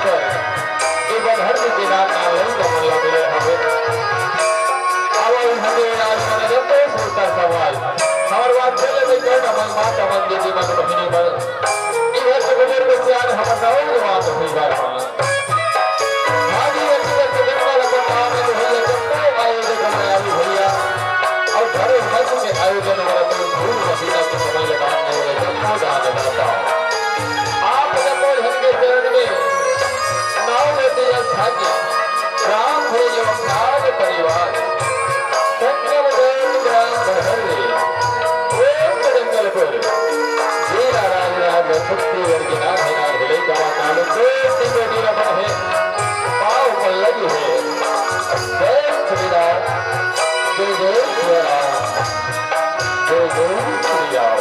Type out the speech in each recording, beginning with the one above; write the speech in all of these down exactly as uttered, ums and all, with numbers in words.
ये बलहर के किनार ना लई कमल लगे हवे। अब हम हमें आज मन रखो सुरता सवाल। हमर बात चले भाई, कर मन माता मन दीदी मन बहिनी मन। इधर से गुजर के आज हमर गाँव के बात हुई बार मन। भागी व्यक्ति व्यक्ति जंगल अपन नाम में जो है जब तो आए जो कमाया भी भैया। और घरे मंच के आयोजन वाला कोई भूल पसीना के समय लगान नहीं है, जब तो जाने जाता। आप जब तो धन के चरण में नाव में दिया भाग्य, राम भैया भाग परिवार। संगम देव ग्राम बहरे, ओम जंगलपुर। जीरा राज राज शक्ति वर्गी नाम है, नाम है, लेके आवा नाम है, कोटि कोटि रमन है, पाव पल्लवी है। जय श्री राम, जय जय श्री राम, जय जय श्री राम।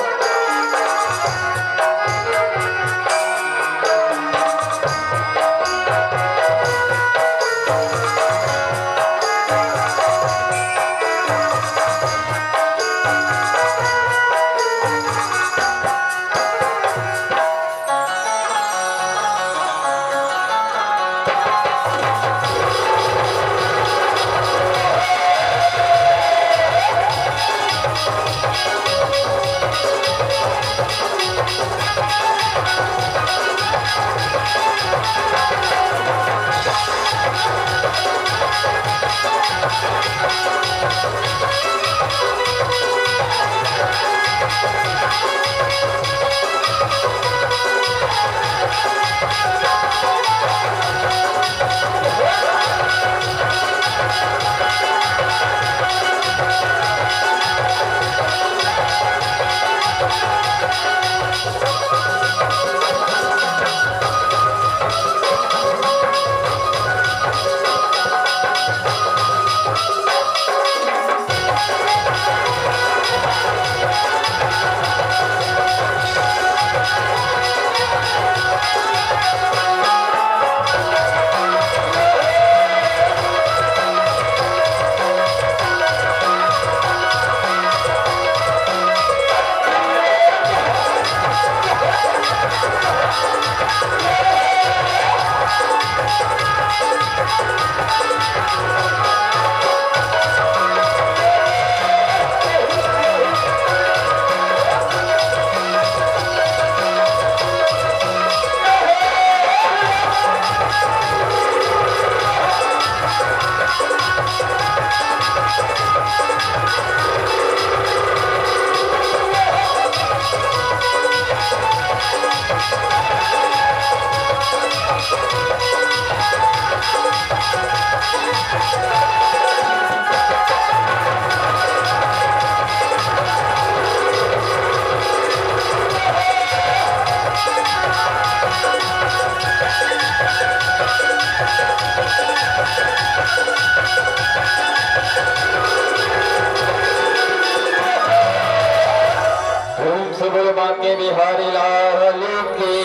प्रेम से बोलो बांके बिहारी लाल की।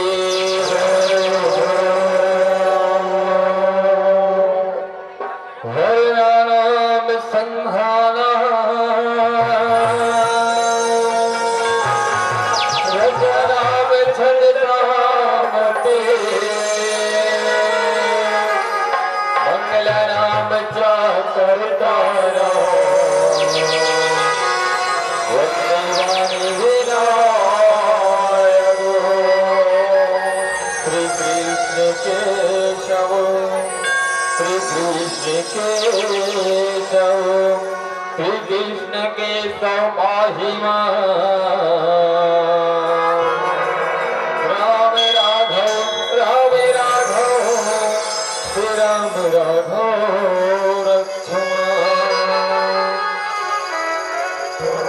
वरनाम संधाना, रचनाम छंद नाम ते, मंगल नाम चाकर तारा। वंदे वाणी विनायक। श्री कृष्ण केशव, श्री कृष्ण केशव, श्री कृष्ण केशव पाहि मां। राम राघव, राम राघव, श्री राम राघव रक्ष मां।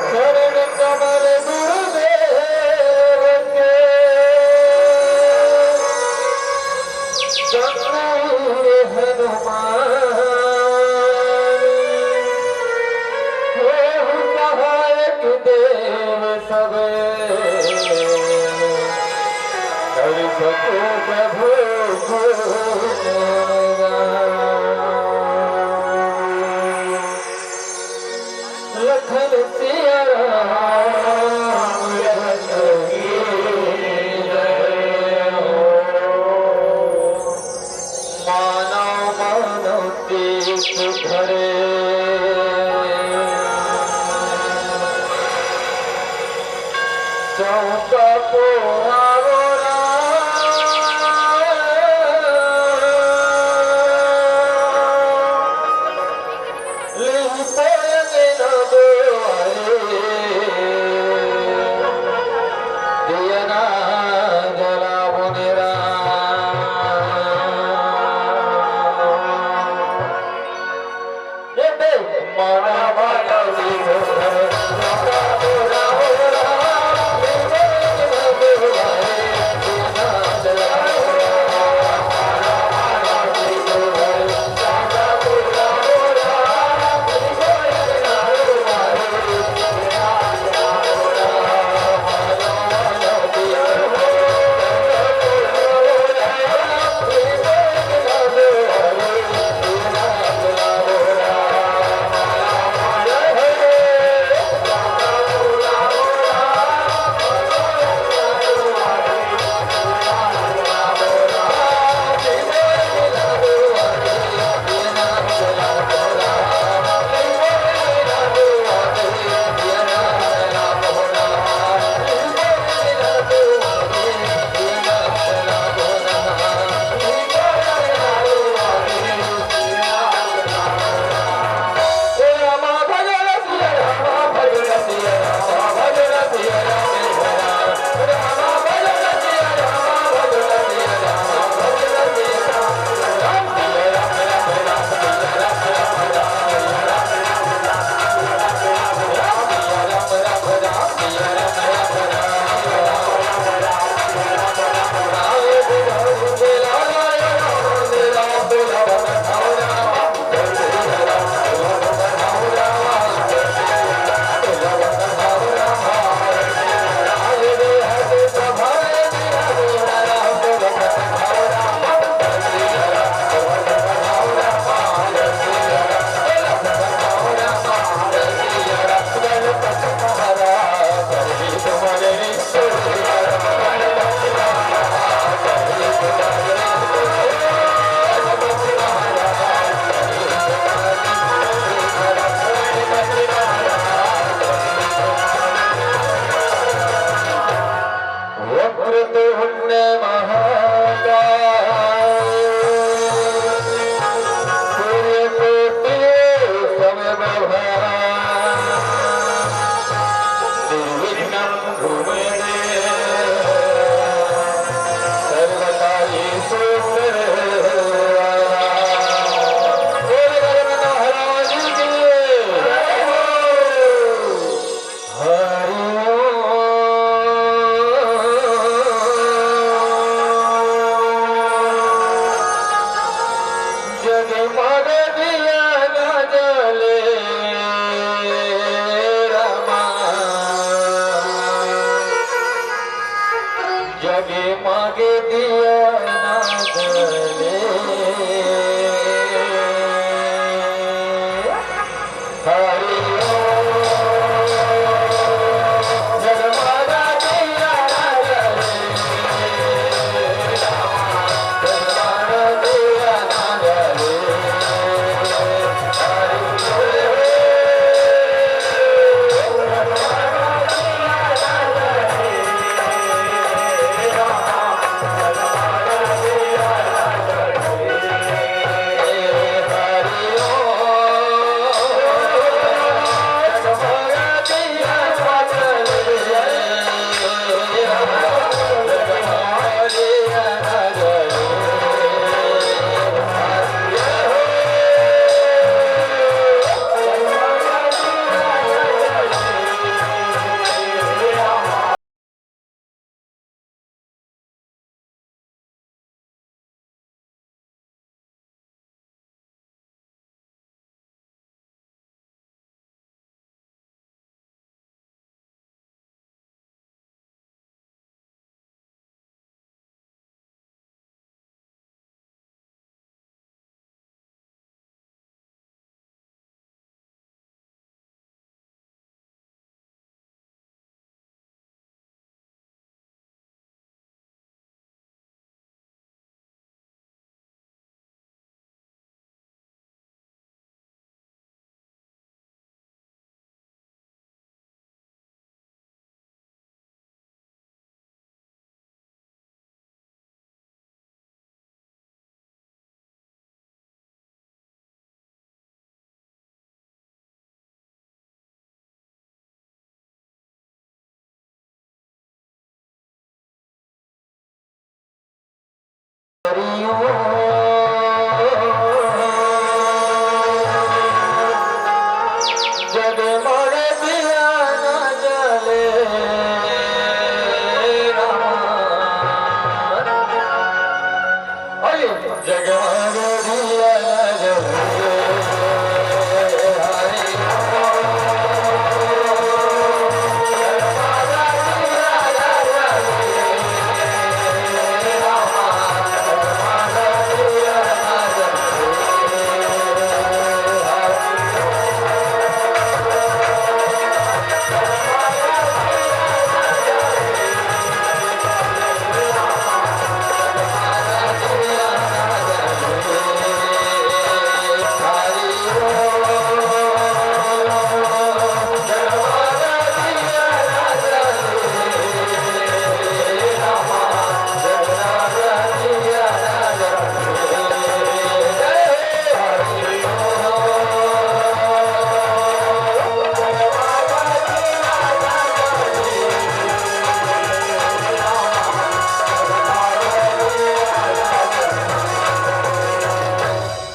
चरण कमल गुरुदेव के, संग वीर हनुमान। होहु सहायक देव सब, कर सको प्रभु गुण गान। लखन सिया राम लखन की जय हो। चौका पोरा बोरा, लिहि पोयंगे न दुआरे, दिया ना जलाबो ने राम। वक्रतुण्ड महाकाय, सूर्यकोटि समप्रभा, निर्विघ्नं कुरु मे देव, सर्वकार्येषु सर्वदा। बोल गजानन महाराज की जय। हरि ओम। जगमग दिया न जले रमा, जगमग दिया न जले। जगमग दिया न जले रामा। अरे, जगमग दिया न जले।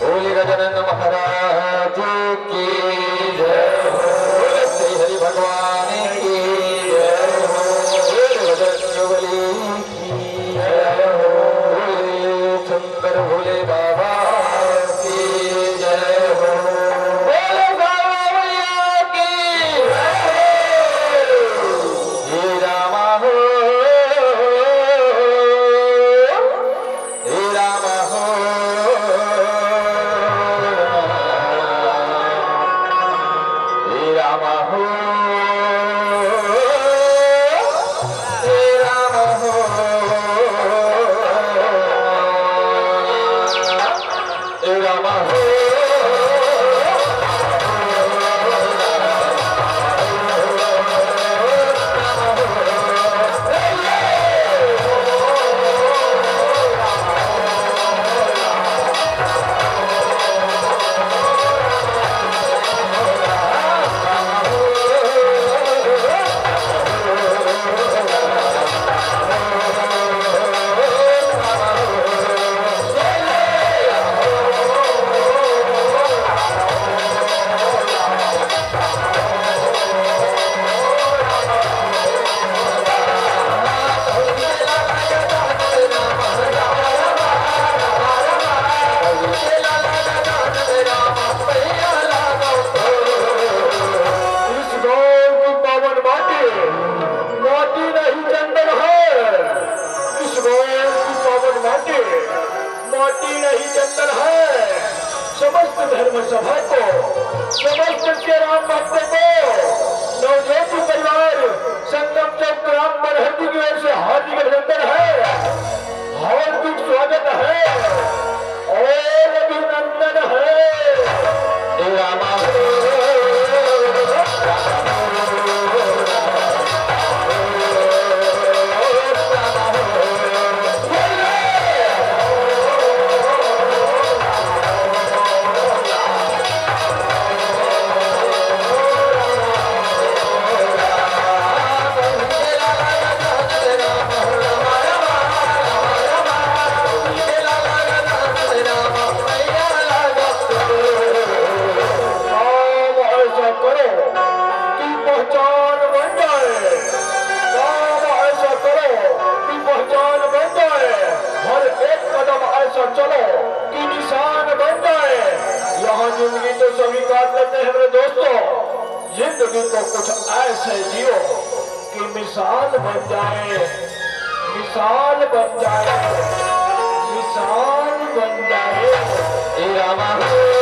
बोले गजानन महाराज की जय हो। बोले श्री हरि भगवान की जय हो। बोले बजरंग बली की जय हो। बोले शंकर भोले बाबा की जय हो। बोले बाबा मैया की जय हो। हे रामा हो, हे राम हो, हे राम हो, हे राम हो, हे राम हो। इस गांव की पावन माटी, माटी नहीं चंदन है। इस गांव की पावन माटी, माटी नहीं चंदन है। समस्त धर्म सभा को, समस्त श्री राम भक्तों को, नवज्योति परिवार, संगम चौक ग्राम बरहट्टी की ओर से हार्दिक अभिनंदन है, हार्दिक स्वागत है और अभिनंदन है। हे रामा हो, काम ऐसा करो कि पहचान बन जाए। काम ऐसा करो कि पहचान बन जाए। हर एक कदम ऐसा चलो कि निशान बन जाए। यहाँ जिंदगी तो सभी काट लेते हैं मेरे दोस्तों, जिंदगी को कुछ ऐसे जियो कि मिसाल बन जाए, मिसाल बन जाए, मिसाल बन जाए। हे रामा हो,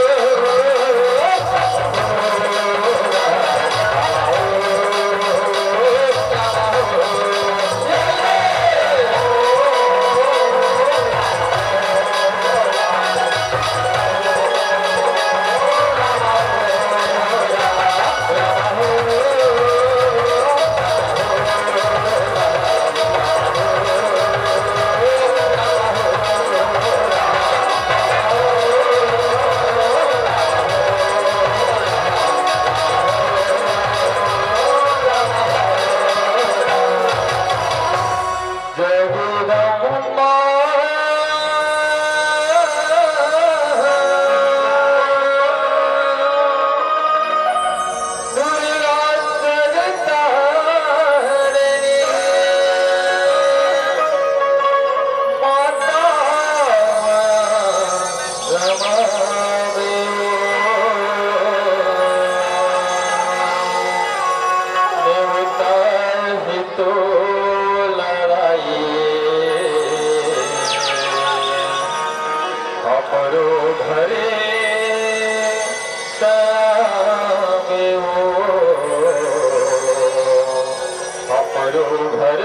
घर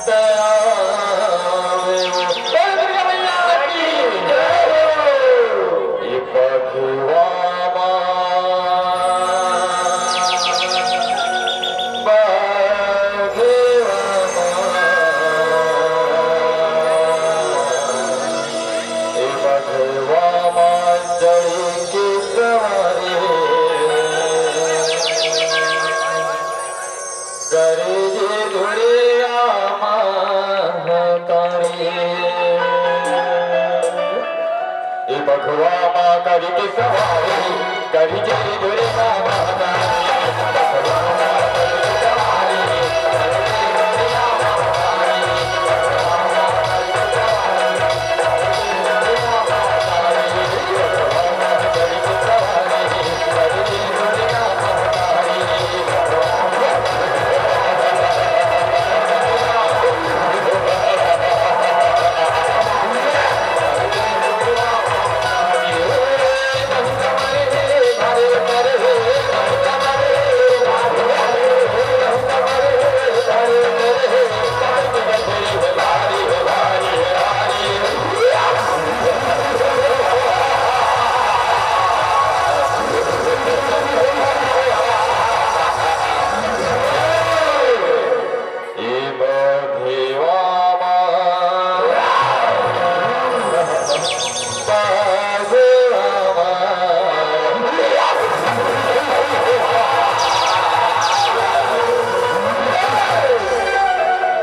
दया। बोल दुर्गा मैया की जय हो। ये पखुआ माँ, पखुआ माँ, ये पखुआ माँ चढ़ी के सवारी। करी जी दुर्गा महतारी। ए पखुआ माँ करी के सवारी, करी जी दुर्गा महतारी।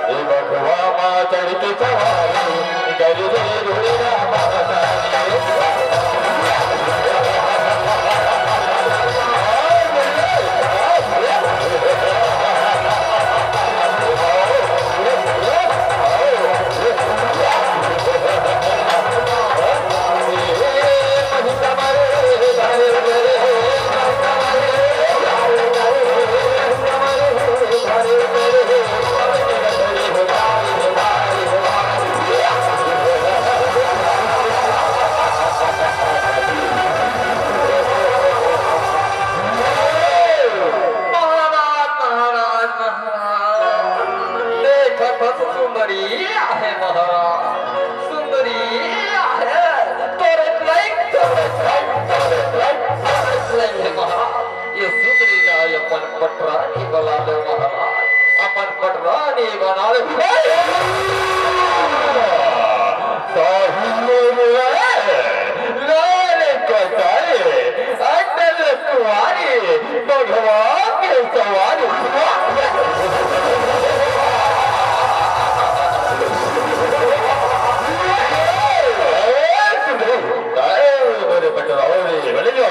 ए बघवा मा चढ़ के सवारी कर रे दुर्गा महतारी। महाराज, महाराज, महाराज, देखत हस सुंदरी आहे महाराज, सुंदरी आहे। तोरे लाइक, तोरे लाइक, तोरे लाइक, तोरे लाइक हे महाराज। ये सुंदरी ला अपन पटरानी बना लो महाराज, अपन पटरानी बना लो। साहिल रे, लाल कटाए, अटल कुंवारी, भगवान के सवारी। ए, सुंदरी, ए, मेरे पटरानी बन जा।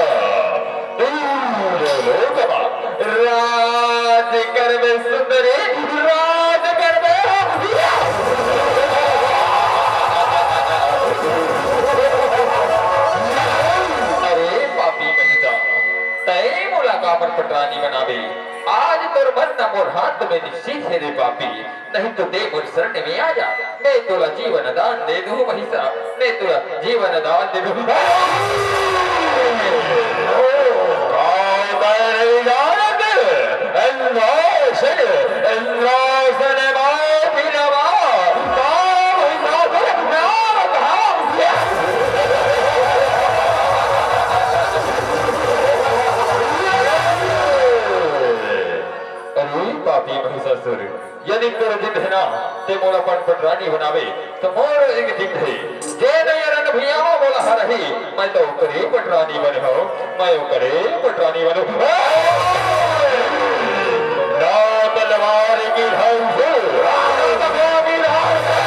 राज करबे सुंदरी, राज करबे। अरे पापी महिषा, तैं मोला काबर पटरानी बनाबे? आज तोर मरना मोर हाथ में निश्चित हे रे पापी। नहीं तो तैं मोर शरण में आ जा, मैं तोला जीवन दान दे दूं महिषा, मैं तोला जीवन दान दे दूं। इंद्रासन, इंद्रासन माय फिरवा, का महिषासुर नाम धाम। अरे पापी महिषासुर, यदि तोर जिद हे ना, तैं मोला अपन पटरानी बनाबे, त मोर एक जिद हे, जे नैया रंग भुइयां मोला हरही, मैं तो ओकरे पटरानी बने हंव, मैं ओकरे पटरानी बने हंव। ना तलवार की धार से, ना तलवार की धार से।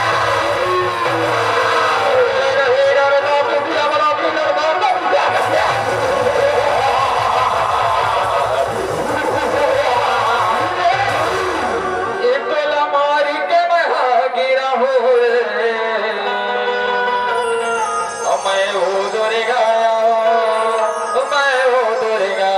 ए तोला मारी के मैं हा गिरा हो रे। मैं ओ दुर्गा, मैं ओ दुर्गा।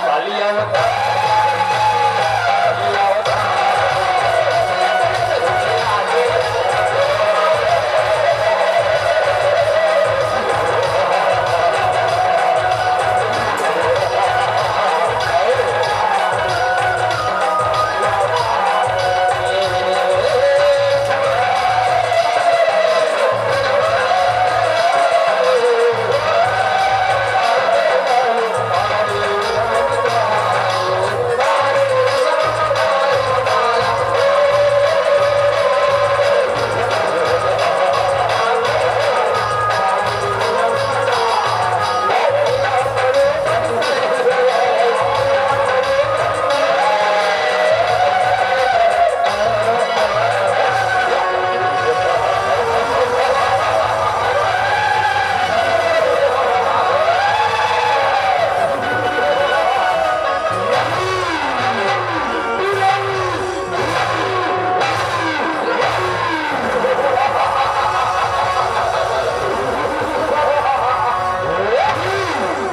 काली आवत, काली आवत।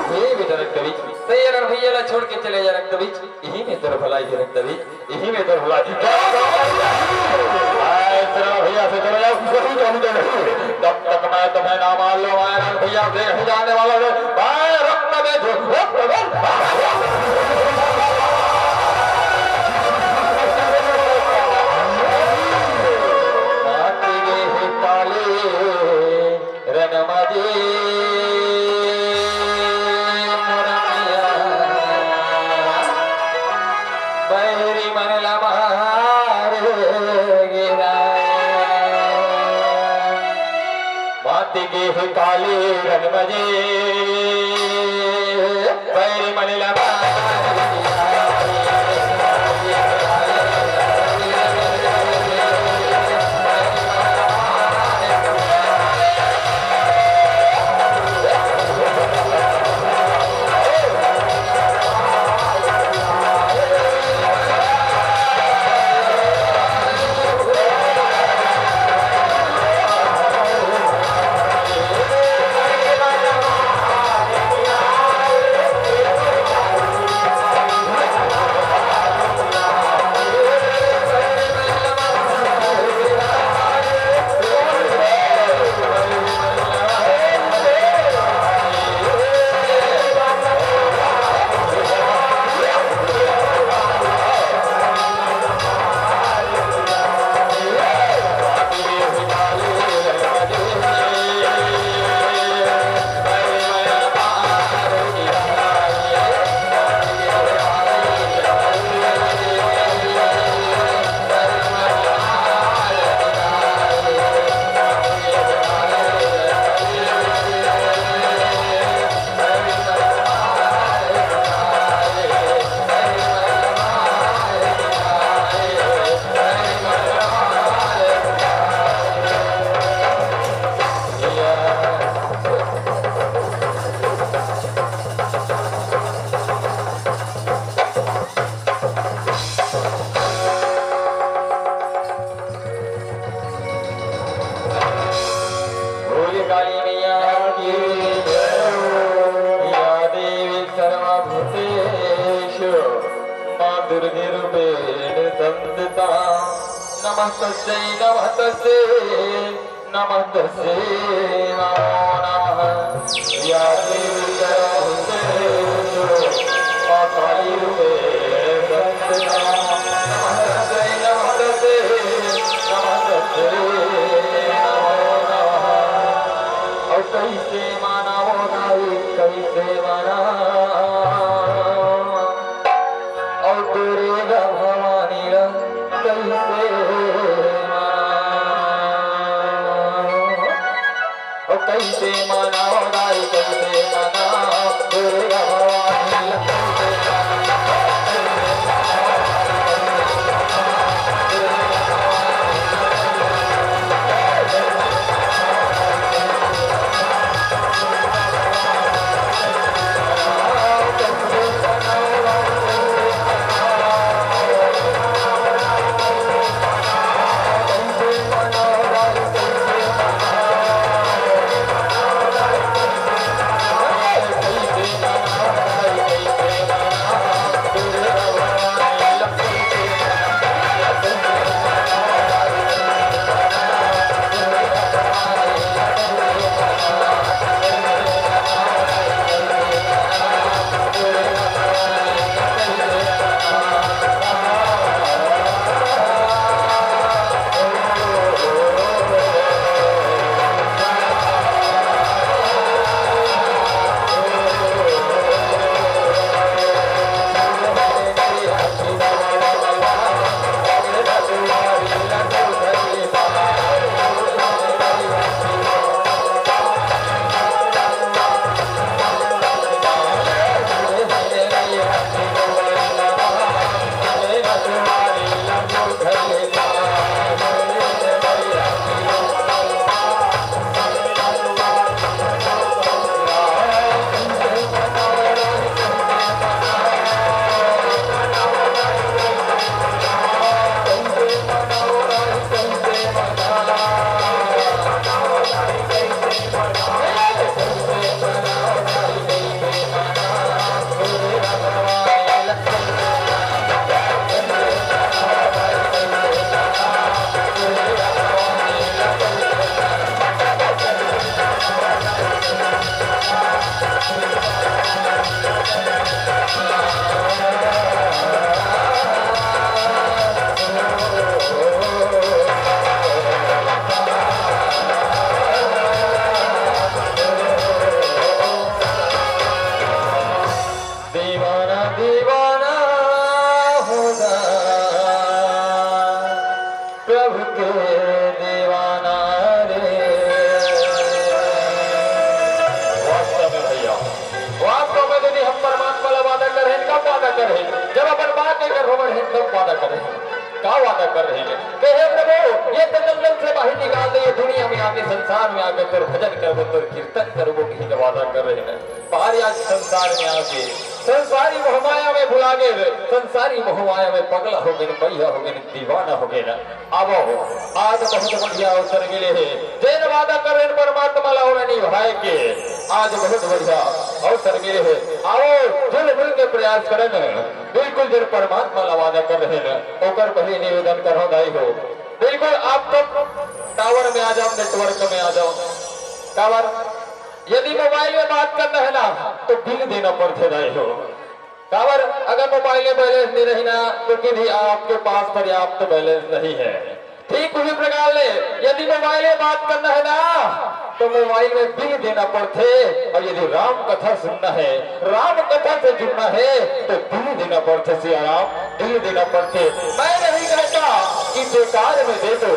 हे बेटा रक्त बीज, तैं ए रण भैया ला छोड़ के चले जा रक्त बीज, इही में तोर भलाई हे रक्त बीज, इही में तोर भलाई। आए, तेरा भैया से चले जाओ, वही तो मुझे नहीं। जब तक मैं तुम्हें ना मार लूं, मैं रण भैया से नहीं जाने वाला हूँ। मैं रक्त बीज, रक्त बीज। काट गए हैं काले रण मजे मोर मिया, बैरी मन ला मार गिरा। मात गे हे काले रण मजे, बैरी मन ला मार गिरा। बोल काली मैया की जय हो। या देवी सर्वभूतेषु मां दुर्गे रूपेण संस्थिता। नमस्तस्यै नमस्तस्यै नमस्तस्यै नमो नमः। या देवी सर्वभूतेषु मां काली रूपेण संस्थिता। नमस्तस्यै नमस्तस्यै नमस्तस्यै नमो नमः। अउ कइसे मनावंव दाई, कइसे मनावंव? अउ दुर्गा भवानी ला कइसे मनावंव? अउ कइसे मनावंव दाई, कइसे मनावंव दुर्गा भवानी ला, कइसे मनावंव? दीवाना हो जा, प्रभु के दीवाना रे। वास्तव में भैया, वास्तव में यदि हम परमात्मा ला वादा कर रहे हैं, कब वादा कर रहे हैं? जब अपन माँ के गर्भ में रहे, तब वादा कर रहे हैं। का वादा कर रहे हैं? कहे, "प्रभु, ये तो जंगल से बाहर निकाल दे, ये दुनिया में आके, संसार में आके तोर भजन करबो, तोर कीर्तन करबो," कही का वादा कर रहे हैं। बाहर आज संसार में आके संसारी मोहमाया में भुला गए, संसारी मोहमाया में पगला हो गए, बइहा हो गए, दीवाना हो गए ना। आवो, आज बहुत बढ़िया अवसर मिले हे। जेन वादा करेन परमात्मा ला ओला निभाए के, आज बहुत बढ़िया अवसर मिले हे। आवो, जुल मिल के प्रयास करन, बिल्कुल जेन परमात्मा ला वादा कर रहे न, ओकर पहले निवेदन करो दाई हो, बिल्कुल आप सब टावर में आ जाओ, नेटवर्क में आ जाओ। टावर, यदि मोबाइल में बात करना है ना, तो बिल देना पड़थे दाई हो। काबर, अगर मोबाइल में बैलेंस नहीं रही ना, तो फिर भी आपके पास पर्याप्त बैलेंस नहीं है। ठीक उसी प्रकार ले, यदि मोबाइल में बात करना है ना, तो मोबाइल में बिल देना पड़थे। और यदि राम कथा सुनना है, राम कथा से जुड़ना है, तो बिल देना पड़थे। सिया राम, बिल देना पड़थे। मैं नहीं कहता कि बेकार में दे दो,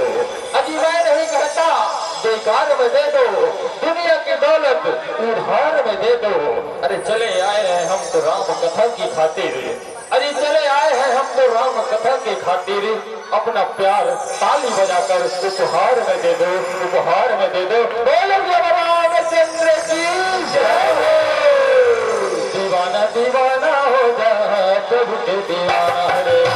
अजी मैं नहीं कहता बेकार में दे दो, दुनिया की दौलत उधार में दे दो। अरे चले आए हैं हम तो राम कथा की खातिर, अरे चले आए हैं हम तो राम कथा की खातिर। अपना प्यार ताली बजाकर उपहार में दे दो, उपहार में दे दो। बोलो जब रामचंद्र की जय हो। दीवाना दीवाना हो जा, प्रभु के दीवाना रे।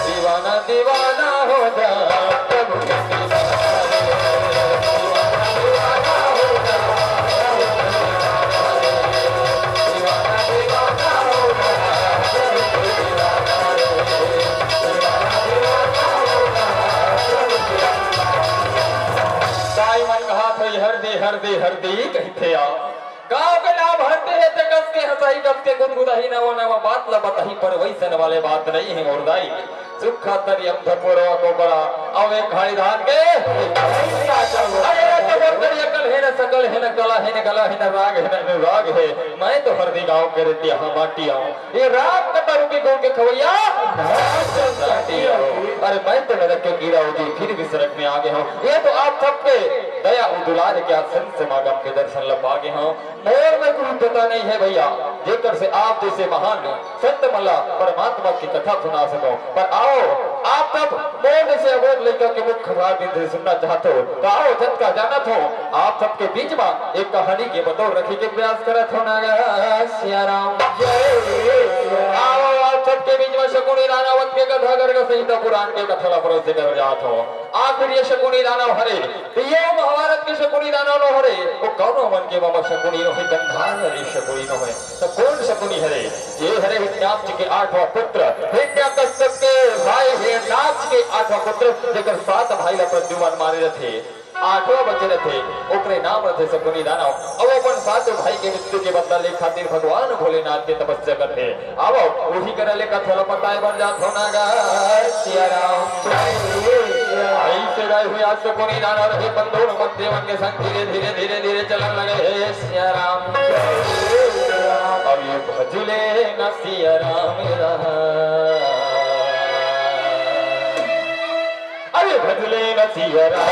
दीवाना दीवाना हो जा, प्रभु के दीवाना हो जा। साई मन कहा थे, "हरदी, हरदी, हरदी," कहिथे आ। गाँव के नाम हरदी हे, ते कस के हंसाही, कस के गुदगुदाही, नवा नवा बात ला बताही, पर वैसन वाले बात नहीं है मोर दाई। सुखा तरियम धपोरवा को बड़ा, अउ एक घाड़ी धान के। अरे, ये तो मोर करिया कल हे न, सकल हे न, कला हे न, गला हे न, राग हे न, अनुराग हे। मैं तो हरदी गाँव के रेतिया हूँ, माटी आऊँ। ये राम कथा रूपी घोल के खवैया। अरे मैं तो नरक के कीड़ा हूँ जी, फिर भी स्वर्ग में आ गया हूँ। ये तो आप सबके दया और दुलार के आज संत समागम के दर्शन ला पा गया हूँ। मोर में कोई पता नहीं है भैया, जेकर से आप जैसे महान संत मन ला परमात्मा की कथा सुना सको। पर आओ, आप सब मोर जैसे अबोध लइका के मुख खबरा दिन से सुनना चाहत हो, तो आओ, जतका जानत हो, आप सबके बीच में एक कहानी के बतौर रखे के प्रयास करत हो ना गा। सिया राम। आओ, आप सबके बीच में शकुनी दानव के कथा करके संहिता पुराण के कथा ला परोसे कर जात हो। आखिर ये शकुनी दानव हरे, तो ये महाभारत के शकुनी दानव नो हरे, वो कौनो मन के बाबा शकुनी नो है, गंधार हरे शकुनी नो है। तो कौन शकुनी हरे? ये हरे हिरण्याक्ष के आठवां पुत्र, हिरण्यकश्यप के भाई हिरण्याक्ष के आठवां पुत्र, जेकर सात भाई ला प्रद्युमन मारे रथे, आठवां बचे रथे, ओकरे नाम रथे शकुनी दानव। अब अपन सात भाई के मृत्यु के बदला ले खातिर भगवान भोलेनाथ के तपस्या करथे। आवो, उही करा ले कथा ल बताए बर जात हो ना गा। सिया राम। ऐसे गाय हुई आज शकुनी दानव रहे बंधु मन देवन के संग धीरे धीरे धीरे धीरे चलन लगे हे सिया राम। अब ये भजले न सिया राम रहा। अरे भजले न सिया राम।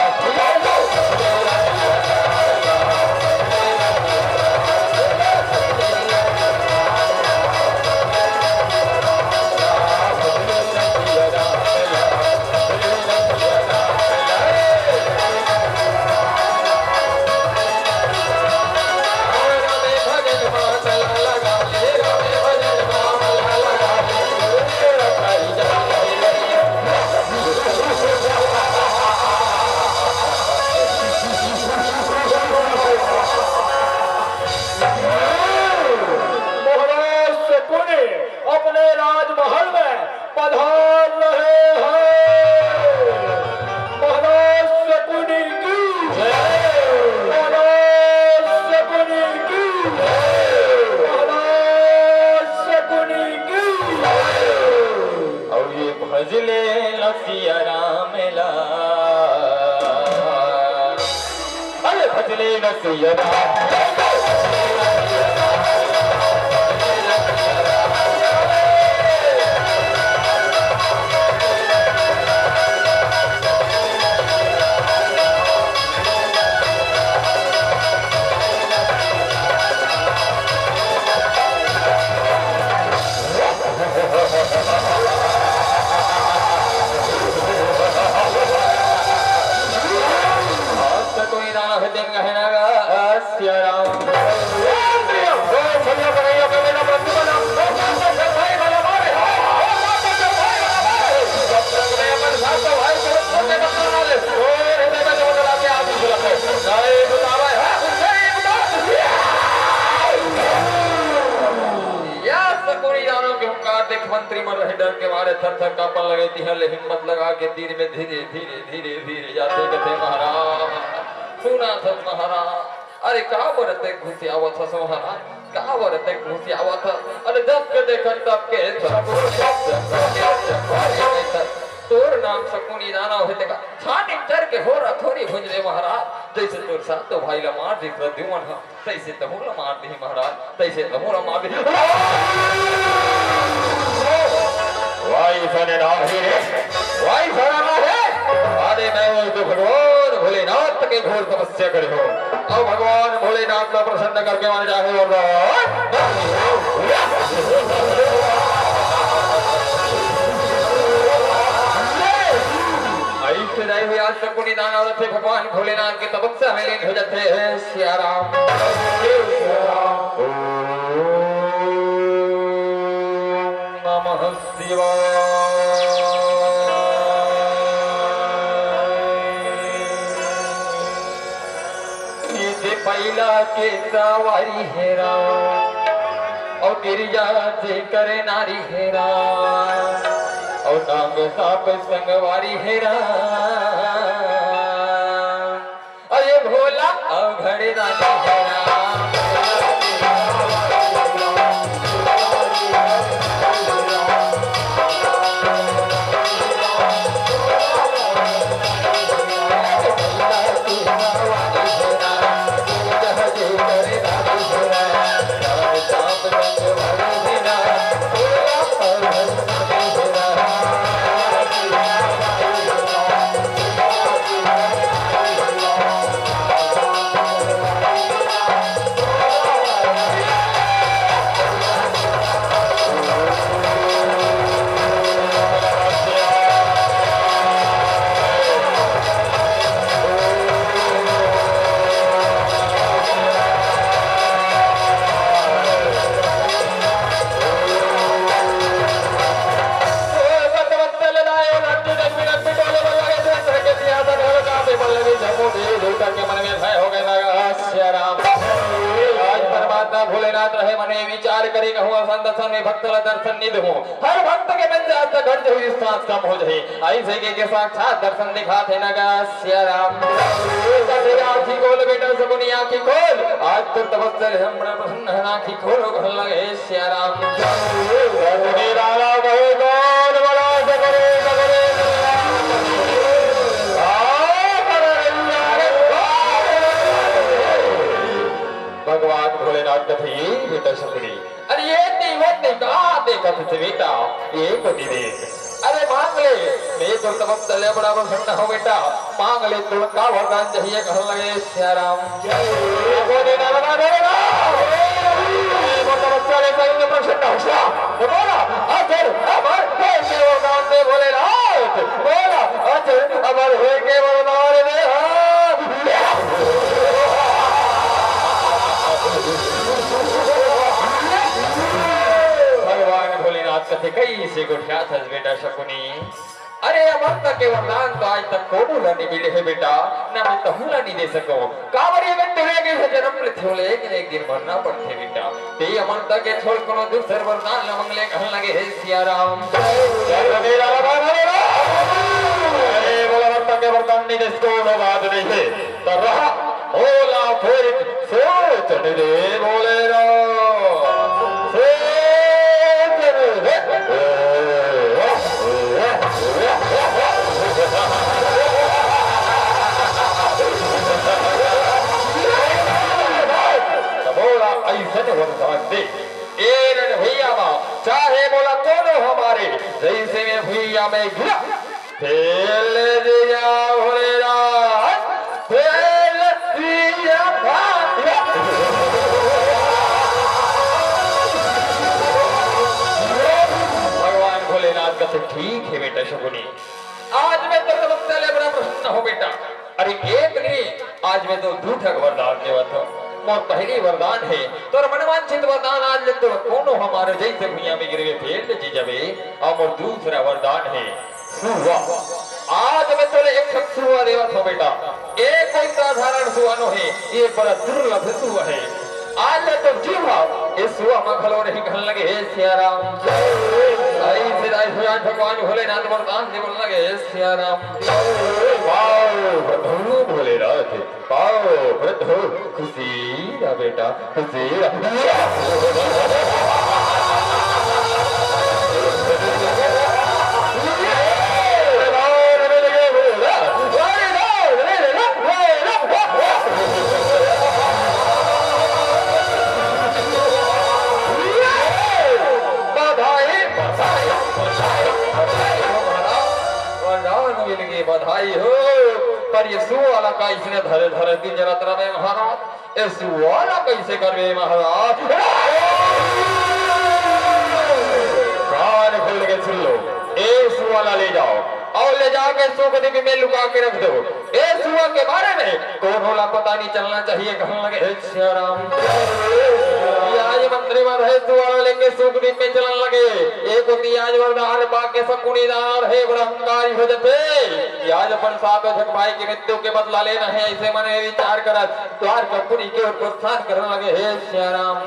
महाराज शकुनि अपने राजमहल में पधार रहे हैं। महाराज शकुनि की जय। महाराज आज तक कोई दानव हे तेन कहे ना गा, सिया राम। या सकुनी दानव के हुंकार देख मंत्री मन रहे डर के मारे थर थर कांपन लगे। तिहां ले हिम्मत लगा के तीर में धीरे धीरे धीरे धीरे जाथे कथे महाराज, सुना सत महाराज, अरे का बर ते घुसियावत हस महाराज, का बर ते घुसियावत हस? अरे जब के देखत तब के सब तोर नाम सकुनी दानव हे तेका छानी चर के होरा थोरी भुंजले महाराज। जैसे तोर सातो भाई ला मार दिस रद्दू मन ह, तैसे तहूं ला मार दिही महाराज, तैसे तहूं ला मार दिही। वाई सने ना हे रे, वाई सने ना हे। अरे मैं वो तो भगवान भोलेनाथ के घोर तपस्या करे हो। अब भगवान भोलेनाथ ला प्रसन्न करके माने जाहे और ऐसे नहीं हुई आज तक को निदान औरत है भगवान भोलेनाथ के तपस्या में लीन हो जाते हैं। सिया राम। ओम नमः शिवाय। ये जे पैला के सवारी हे राम, अउ गिरिजा जे करे नारी हे राम, अउ नांग साप संगवारी हे राम। अरे भोला अवघड़ दानी हे राम। आज परमात्मा भोलेनाथ रहे मन में विचार करे, कहूँ असन दसन में भक्त ला दर्शन नहीं दूँ। हर भक्त के मन जात घट जाही, सांस कम हो जाही। ऐसे के, के साक्षात दर्शन दिखात हे न गा सिया राम। कथे आँखी खोल बेटा सकुनी आँखी खोल, आज तो तपस्या ले हम प्रसन्न हन, आँखी खोलो कहन लगे सिया राम। सकुनी लाला कहे कौन बड़ा सकुनी, सकुनी। भगवान भोलेनाथ कथे ये बेटा सकुनी, अरे ये तीवत नहीं का देखत हे बेटा, ये को नहीं देख। अरे मांग ले, मैं तो तपस्या ले बड़ा प्रसन्न हूँ बेटा, मांग ले तोर का वरदान चाहिए कहन लगे सिया राम। ये को नहीं ना बता दे ना। ये को तपस्या ले सही में प्रसन्न हो गया। तो बोला, अजर अमर हे के वरदान दे भोलेनाथ। बोला, अजर अमर हे के वरदान दे। हाँ। भगवान भोलेनाथ कथे कइसे गोठियात हस बेटा शकुनी। अरे अमरता के वरदान तो आज तक कोनो ला नहीं मिले हे बेटा, ना मैं तहूँ ला नहीं दे सकूँ। काबर ये व्यक्ति ले गए हे जन्म मृत्यु ले, एक न एक दिन मरना पड़थे बेटा। ते अमरता के छोड़ कोनो दूसर वरदान ला मंगले कहन लगे हे सिया राम। जय रघुवीर राम राम राम। अरे बोला अमरता के वरदान नहीं दे, कोनो बात नहीं हे। त रहा मोला फेर सोच निरे बोले रो। सोच निरे। धन वरदान दे। ए रण भुइयां मा, चाहे मोला कोनो ह मारे, जइसे मैं भुइयां में गिरा, फेर ले जिया भोलेनाथ, फेर ले जिया भाई। भगवान भोलेनाथ कथे, ठीक हे बेटा शकुनी, आज मैं तोर तपस्या ले बड़ा प्रसन्न हों बेटा। अरे एक नहीं, आज मैं तोर दू ठक वरदान देवत हों। मोर पहली वरदान हे, तोर मनवांछित वरदान आज ले तोर कोनो ह मारे जइसे भुइयां में गिरबे फेर ले जी जाबे। अउ मोर दूसरा वरदान हे सुआ। आज मैं तोले एक ठक सुआ देवत हों बेटा। ए कोई साधारण सुआ नो हे, ए बड़ा दुर्लभ सुआ हे। आज ले तो जीव हा, ए सुआ म घलो नहीं कहन लगे, हे सिया राम। अइसे दाई भगवान भगवान भोलेनाथ वरदान दे बोलन लगे, हे सिया राम। पाओ प्रभु भोलेनाथ, पाओ प्रभु, खुशी रह बेटा, खुशी रह। बधाई, बधाई, बधाई हो महाराज, वरदान मिल गए, बधाई हो। पर ये सुआ ला कइसने धरे धरे दिन जरत रहे महाराज, ये सुआ ला कइसे करबे महाराज? कान खोल के सुन लो, ए सुआ ला ले जाओ अउ ले जाके सुख दीप में लुका के रख दो। ए सुआ के बारे में कोनो ला पता नहीं चलना चाहिए। कहन लगे, हे सिया राम। ये आज मंत्री मन हे सुआ ला लेके सुख दीप में चलन लगे। एक होती आज वरदान पाके शकुनी दानव हे बड़ा अहंकारी हो जथे। ये आज अपन सात झक भाई के मृत्यु के बदला लेना हे, अइसे मन में विचार करत द्वारकापुरी के ओर प्रस्थान करन लगे, हे सिया राम।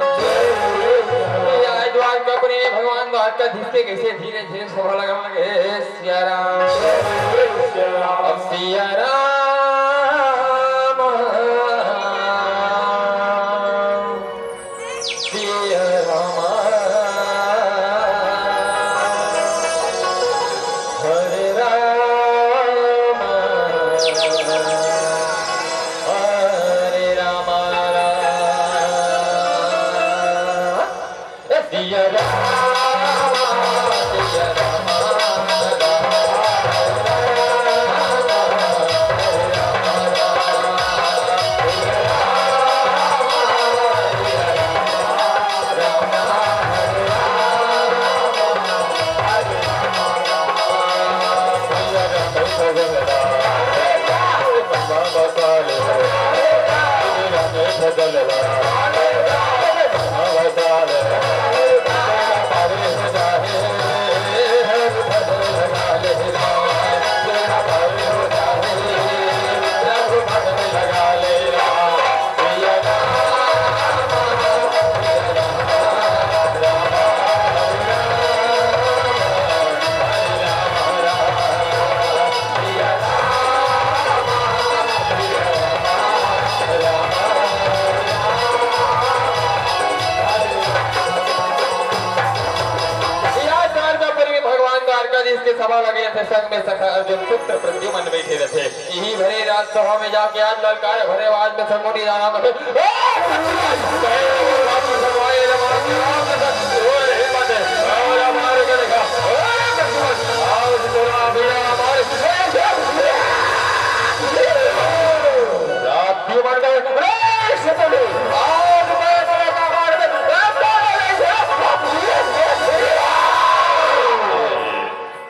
ये आज द्वारकापुरी में भगवान द्वारकाधीश के कइसे धीरे धीरे सभा लगन लगे, हे सिया राम। अब सिया राम, सिया राम, हरे राम, हरे राम, सिया राम, सिया राम। आज द्वारकापुरी में भगवान द्वारकाधीश के सभा लगे रथे, संग में सखा अर्जुन पुत्र प्रद्युमन बैठे रथे। इही भरे राजसभा में जाके आज ललकार भरे आवाज में शकुनी दानव कहे, "ओ प्रद्युमन, हे भगवान भगवान राम के राम के साथ, ओ हे मत, ओ हमारे को देखा, ओ प्रद्युमन, आओ थोड़ा बेटा हमारे।" प्रद्युमन कहे, "अरे शकुनी, आज मैं तेरे कपार में रखता नहीं है।"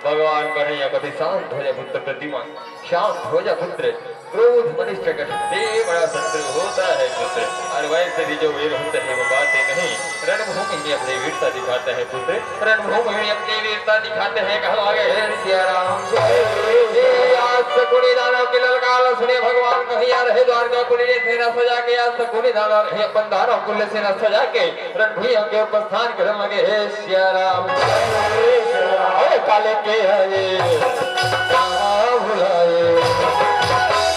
भगवान कन्हैया कथे, शांत हो जा पुत्र प्रद्युमन, शांत हो जा पुत्र। क्रोध मनुष्य का सबसे बड़ा शत्रु होता है पुत्र। और वैसे भी जो वीर होते हैं वो बातें नहीं, रणभूमि में अपनी वीरता दिखाते हैं पुत्र, रणभूमि में अपनी वीरता दिखाते हैं। कहवा गए हैं सिया राम। ये आज शकुनी दानव की ललकार सुने भगवान कन्हैया रहे द्वारकापुरी में सेना सजा के, आज शकुनी दानव रहे अपन दानव कुल सेना सजा के रणभूमि के ऊपर प्रस्थान करन लगे, हे सिया राम। अरे काले के आए, कहाँ भुलाए,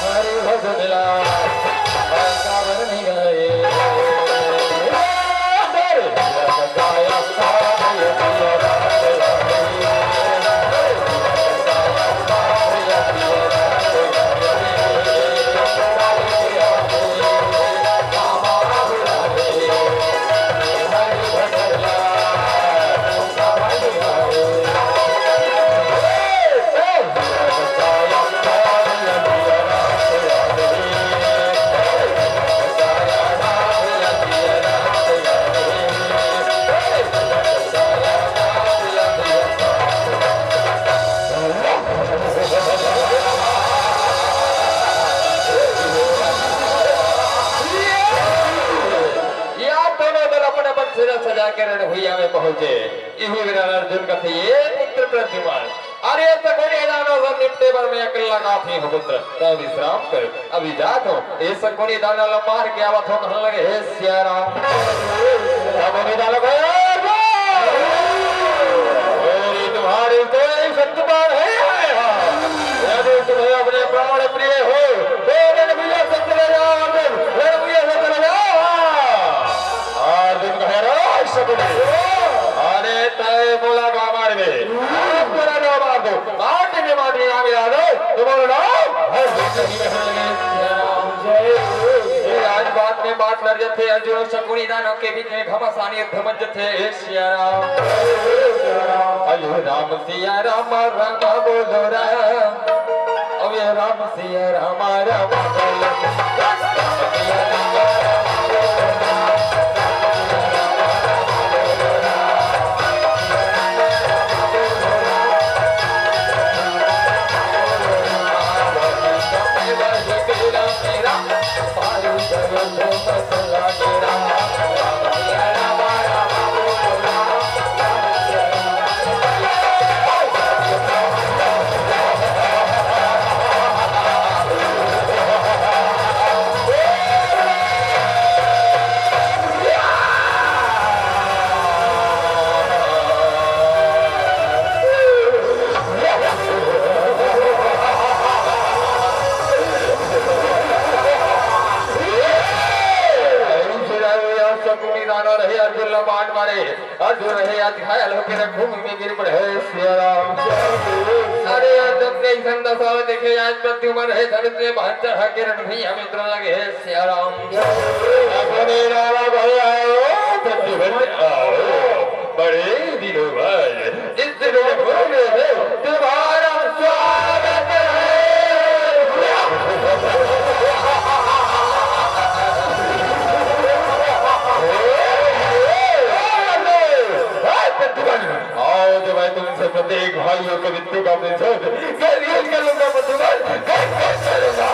हरि भजन ला, कांवर नहीं आए। सजा सजा के रण भुइयां में पहुंचे। इही बेरा अर्जुन कथे, "ए पुत्र प्रद्युमन, अरे शकुनि दानव से निपटे बर मैं अकेल्ला काफी हूं पुत्र, त विश्राम कर, अभी जात हूं, ए शकुनि दानव ला मार के आवत हूं," कहने लगे, "हे सिया राम।" शकुनि दानव कहे, "ए, अरे तुम्हारी तो एक सत्य बात है, यदि तुम्हें अपने प्राण प्रिय हो, तो रण भुइयां से चले जाओ अर्जुन, रण भुइयां से चले जाओ।" अर्जुन कहे, "रे शकुनि, अरे तय मोला का मारबे, पूरा गांव मार दो, माटी में माटी ना मिला दो, तुम्हारा नाम हर जिंदगी में ये आज बात में बात लड़ जाथे, अर्जुन अउ शकुनि दानव के बीच में घमासान युद्ध मच जाथे। ए सिया राम, अयो राम सिया राम, राम बोलो राम, अयो राम सिया राम, राम बोलो राम। शकुनि दानव रहे, अर्जुन ला बाण मारे, अर्जुन रहे, आज घायल होके रणभूमि में गिर पड़े। हे सिया राम। अरे अर्जुन के अइसन दशा देखे, आज प्रद्युमन रहे, धनुष में बाण चढ़ा के रणभूमि में उतरने लगे। हे सिया राम। अपने रामा भैया, ओ प्रद्युमन आओ, बड़े दिनों बाद इस रणभूमि में तुम्हारा स्वागत है। आओ, जब मैं तुमसे प्रत्येक भाइयों को मृत्यु का प्रतिशोध कर, कर लूंगा प्रद्युमन, कर, कर लूंगा।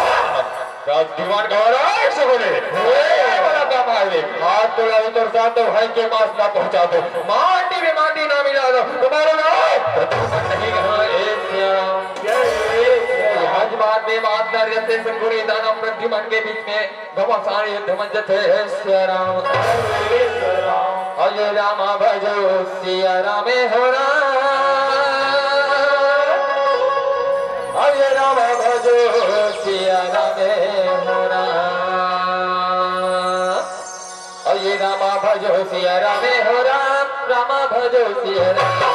प्रद्युमन घबराए शकुनि, ए वाला काम आवे। आज तो राजू तोर साथ तो भाई के पास ना पहुंचा दो, माटी में माटी ना मिला दो, तुम्हारा नाम प्रद्युमन नहीं कहा। ए सिया राम। आज बात में बात कर जैसे शकुनि दानव प्रद्युमन के बीच में घमासान युद्ध मच जाथे। हे सिया राम। अयो रामा भजो सिया रामे हो राम। अयो रामा भजो सिया रामे हो राम। अयो रामा भजो सिया रामे हो राम। रामा भजो सिया राम।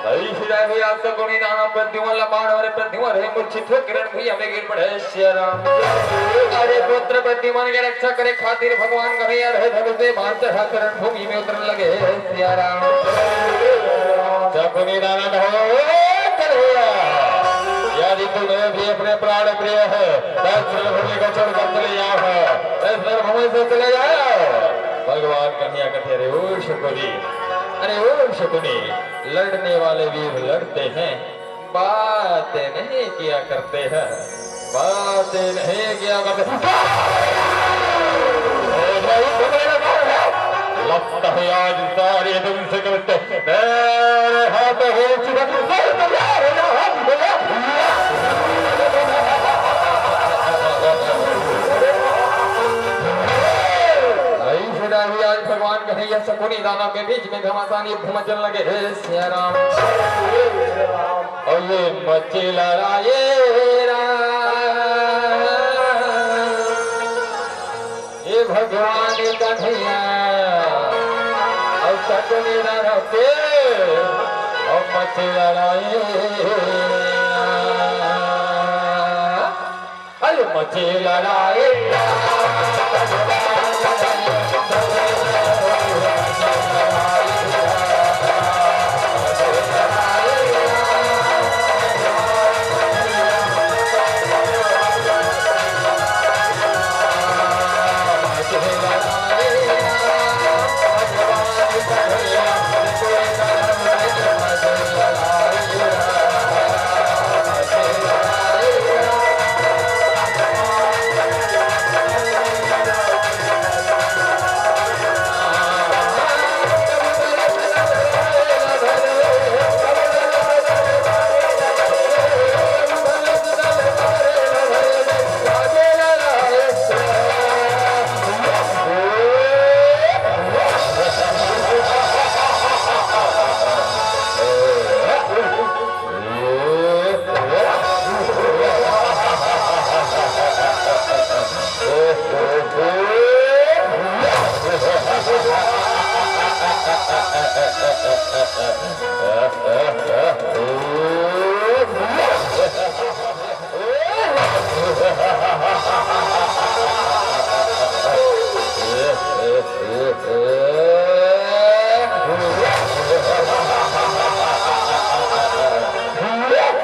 अइसे जाय भैया, शकुनि दानव प्रद्युमन ला बाण मारे, प्रद्युमन हे मूर्छित होके रणभूमि में गिर पड़े। सिया राम। अरे पुत्र प्रद्युमन के रक्षा करे खातिर भगवान कन्हैया रहे धनुष में बाण चढ़ा के रणभूमि में उतरने लगे। सिया राम। शकुनि दानव हो, कन्हैया, यदि तुम्हें भी अपने प्राण प्रिय है, तो इस रणभूमि को छोड़कर चले जाओ, इस रणभूमि से चले जाओ। भगवान कन्हैया कथे, अरे ओ शकुनि, अरे ओ शकुनि, लड़ने वाले वीर लड़ते हैं, बातें नहीं किया करते हैं, बातें नहीं किया करते। लगता है आज सारे तुमसे करते मेरे हाथ हो चुका। अइसे जाय भैया, आज भगवान कन्हैया शकुनि दानव के बीच में घमासान युद्ध मचने लगे। हे सिया राम। ये मचे लड़ाई राम, ये भगवान कन्हैया, अउ सकुनी रहते, अउ मचे लड़ाई, अरे मचे लड़ाई।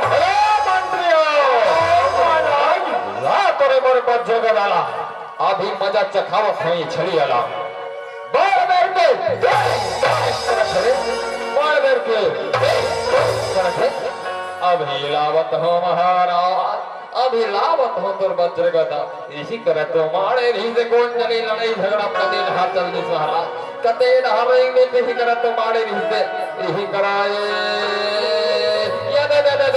अरे मंत्रियों, महाराज, ला तोरे मोर बज्जो गदा ला। अभी मजा चखावत हँव छड़िया ला। बड़ बेर के, बड़ बेर के, बड़ बेर के, अभी लावत हँव महाराज, अभी लावत हँव तोर बज्जो गदा। इही करा तो माड़े रहिसे कोन जनी लड़ई झगड़ा कते डहर चल दिस महाराज, कते डहर रेंगे, इही करा तो माड़े रहिसे, इही करा ए। या दे दे दे।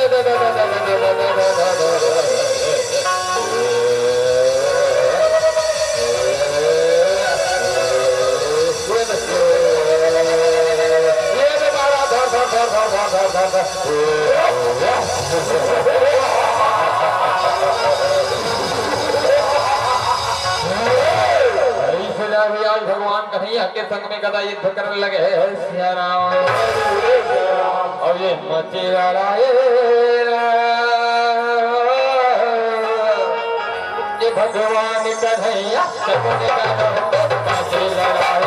अइसे जाबे आज भगवान कन्हैया के संग में गदा युद्ध करन लगे हे सिया राम। अउ ये मचे लड़ाई, ये भगवान कन्हैया, सबने गाना हो, मचे लड़ाई।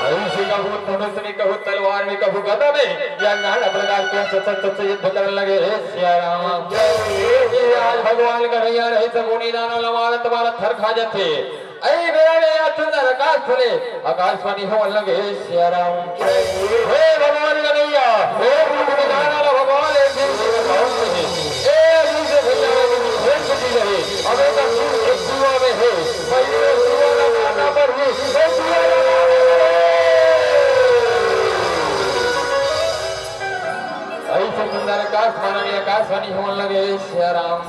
अइसे कभू धनुष में, कभू तलवार में, कभू गदा में, या नाना प्रकार के सत सत सत युद्ध करन लगे हे सिया राम। ये आज भगवान कन्हैया रहे सकुनी दानव ला मारत मारत थर खा जाथे। अई बेरा में या चंद्र आकाश खुले, आकाशवाणी होवन लगे हे सिया राम। हे भगवान कन्हैया, हे भगवान, भगवान एक दिन के बताओ हे। ए, दूसरे भैया में भी भेद बुद्धि रहे। अब एक दूर एक जुआ में हे। पहले जुआ ना मारना पड़ही, हे जुआ ना मारना पड़ही। अइसे सुंदर आकाशवाणी, आकाशवाणी होवन लगे, सिया राम।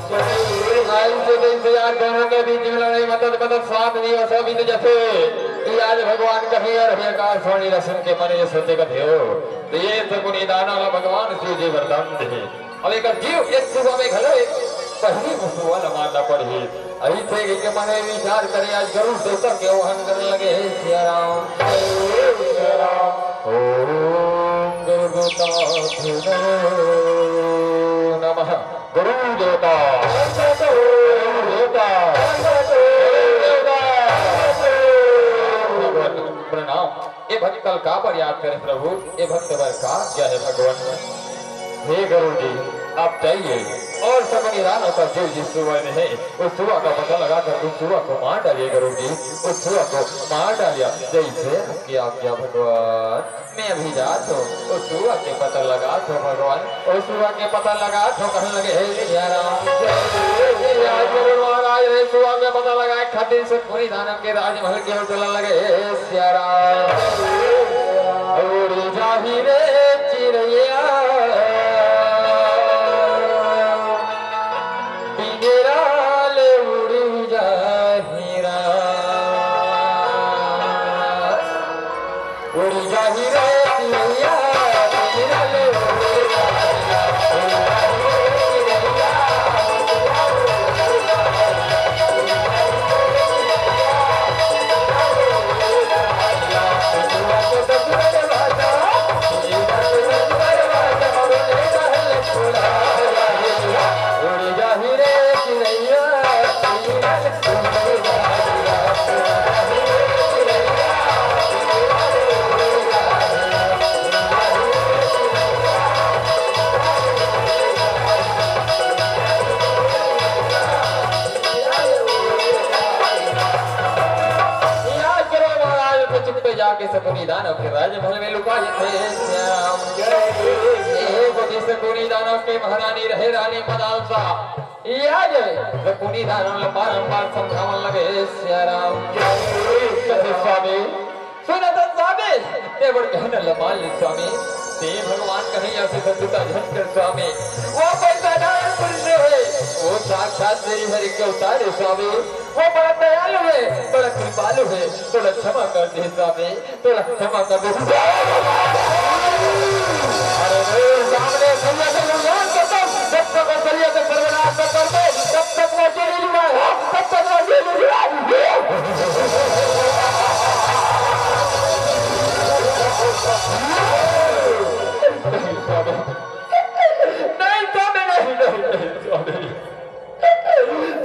अइसे जइसे यार दोनों के बीच में लड़ाई मदद मदद सात दिवस हो बीत जथे। कि आज भगवान कन्हैया रहे आकाशवाणी ला सुन के मन ये सोचे कथे हो। तो ये सकुनी दानव ला भगवान शिव जी वरदान दे। अब एक जीव एक जुआ में घलो एक पहिली जुआ ला मारना पड़ही। अइसे एक मने विचार करे, आज गरुड़ देवता के आवाहन करन लगे, हे सिया राम, हे सिया राम। ओम गरुड़ देवता नमः। गरुड़ देवता, गरुड़ देवता, गरुड़ देवता। प्रणाम। ए भक्त ल काबर याद करे प्रभु? ए भक्त बर का आज्ञा हे भगवान? हे गरुड़ जी, आप जाइए और सकुनी दानव का जो जिस जुआ में है, उस जुआ का पता लगाकर उस जुआ को मार डालिए गरुड़ जी, उस जुआ को मार डालिए। जैसे आपकी आज्ञा भगवान। मैं अभी जात हो, ओ सुआ के पता लगात हो भगवान, ओ सुआ के पता लगात हो, कहन लगे, "हे सिया राम।" आज गुरु महाराज रे सुआ के पता लगाए खातिर सतपुरी दानव के राजमहल के ओर चलन लगे, "हे सिया राम।" उड़ जाही रे चिड़ैया, पिंजरा ले उड़ जाही राम। उड़ जाही रे चिड़ैया, पिंजरा ले उड़ जाही राम। आज करो महाराज, तो चुप्पे जाके सकुनी दानव के राजमहल में लुका लेते हैं श्याम। ए, वो भी सकुनी दानव के महारानी रहे रानी मदालसा। या जे सकुनी दानव ल बारंबार समझावन लगे, "सिया राम।" कथे, "स्वामी, सुन तो स्वामी, ते बड़ कहना ल मान ले स्वामी, ते भगवान कहीं ऐसे शत्रुता झन कर स्वामी। वो कोई साधारण पुरुष है, वो साक्षात श्री हरि के अवतार है स्वामी, वो बड़ा दयालु है, बड़ा कृपालु है, थोड़ा क्षमा कर दे स्वामी।" तोला क्षमा कर दे। अरे रे, सामने सैया के भगवान तब तक, जब तक सैया के सर्वनाश न कर दे, तब तक मैं जेल नहीं जुड़ा, तब तक मैं जेल नहीं जुड़ा। नहीं, स्वामी। नहीं, स्वामी, नहीं, नहीं, नहीं, स्वामी।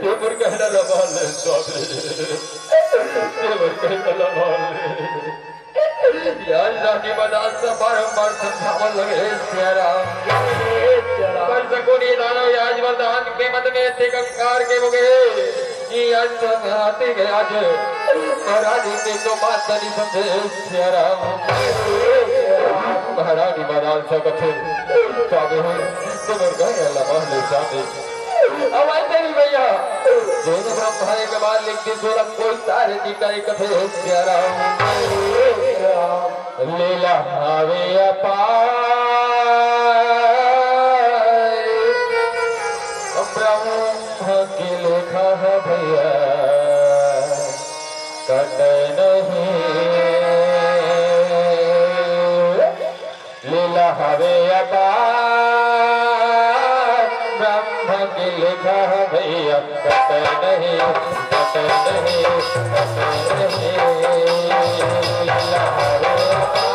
ये मुर्गा ना लगा ले, स्वामी। ये मुर्गा ना लगा ले। यार, रानी मदालसा बारंबार समझावन लगे, "हे सिया राम।" पर सकुनी दानव आज वरदान के मद में इतने कंगाल के हो गए कि आज तो मैं आते गए आज। महाराज जी के तो बात नहीं समझे, "हे सिया राम।" महारानी मदालसा कथे, "स्वामी, तुम गए लगा ले स्वामी।" अब आई तेरी भैया, दोनों ब्रह्मा एक बार लिख दी, सोलह कोई तारे की कई कथे, "हे सिया राम।" लीला हवे अपार, ब्रह्म के लेखा है भैया, कटे नहीं। लीला हवे अपार, ब्रह्म की लेखा है भैया, कटे नहीं, कटे नहीं, कटे नहीं। लीला हवे अपार।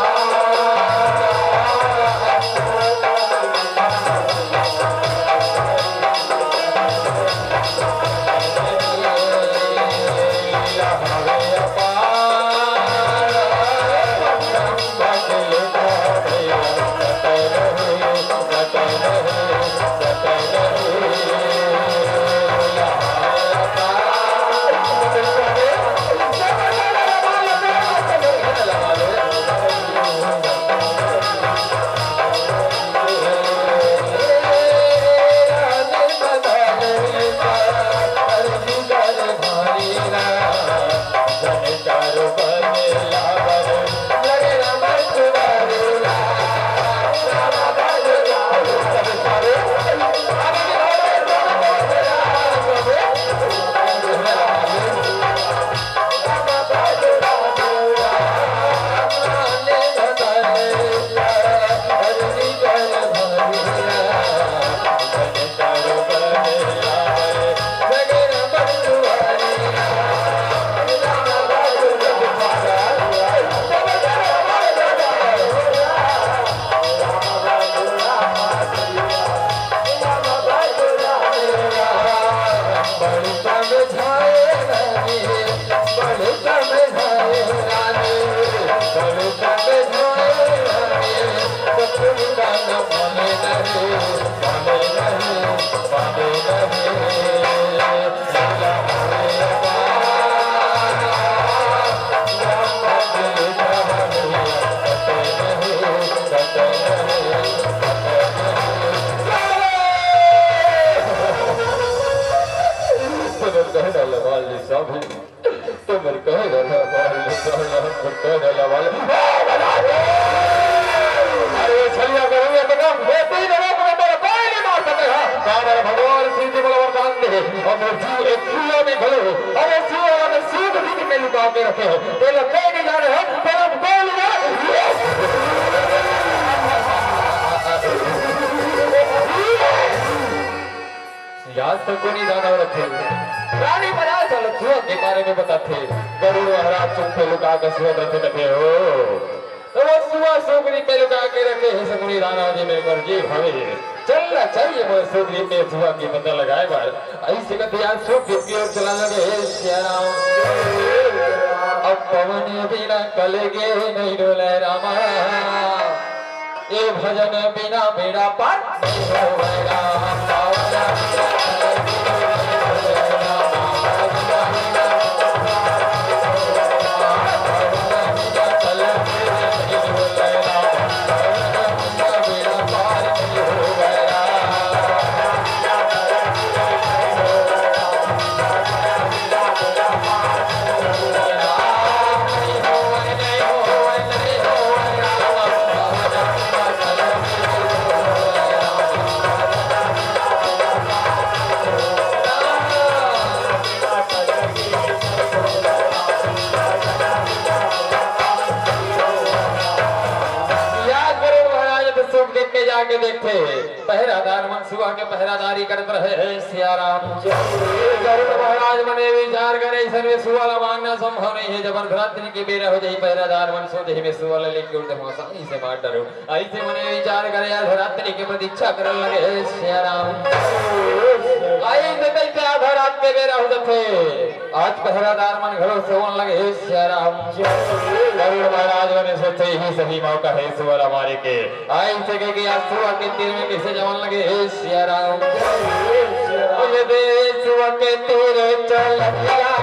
लुका के रखे हो, तेला कोई नहीं जाने हो, तेला कोई नहीं जाने। याद तो कोई नहीं जाना रखे। रानी बना चल सुआ के बारे में बताथे। गरुड़ महाराज चुप पे लुका के सुआ रखे रखे हो। तो वो सुआ सुगरी पे लुका के रखे हे सगुनी राना जी में कर जी भावे। चल ना चाहिए मोर सुगरी में सुआ की पता लगाए बार। ऐसे कथे आज सुगरी की ओर चला लगे हे सिया राम। अब पवन बिना कल के नहीं डोले रामा। ए भजन बिना बेड़ा पार नहीं होवे राम। याद करो महाराज, तो सुख दिन में जाके देखते हैं, पहरादार मन सुआ के पहरादारी करत रहे हे सिया राम। गरुड़ महाराज मन ये विचार करे, "अइसन में सुआ ला मारना संभव नहीं है, जब अर्धरात्रि के बेरा हो जाही, पहरादार मन सो जाही, मैं सुआ ला लेके उठ जाहूं, आसानी से मार डारूं।" अइसे मन ये विचार करे, अर्धरात्रि के प्रतीक्षा करन लगे हे सिया राम। अइसे तइसे आधा रात के बेरा हो जाथे। आज पहरादार मन घलो सोवन लगे हे सिया राम। गरुड़ महाराज मन सोचे, "इही सही मौका हे सुआ ला मारे के।" अइसे कहिके आज सुआ के तीर में कइसे जावन लगे हे सिया राम। ओ ये दे सुआ के तीर चल लगे राम।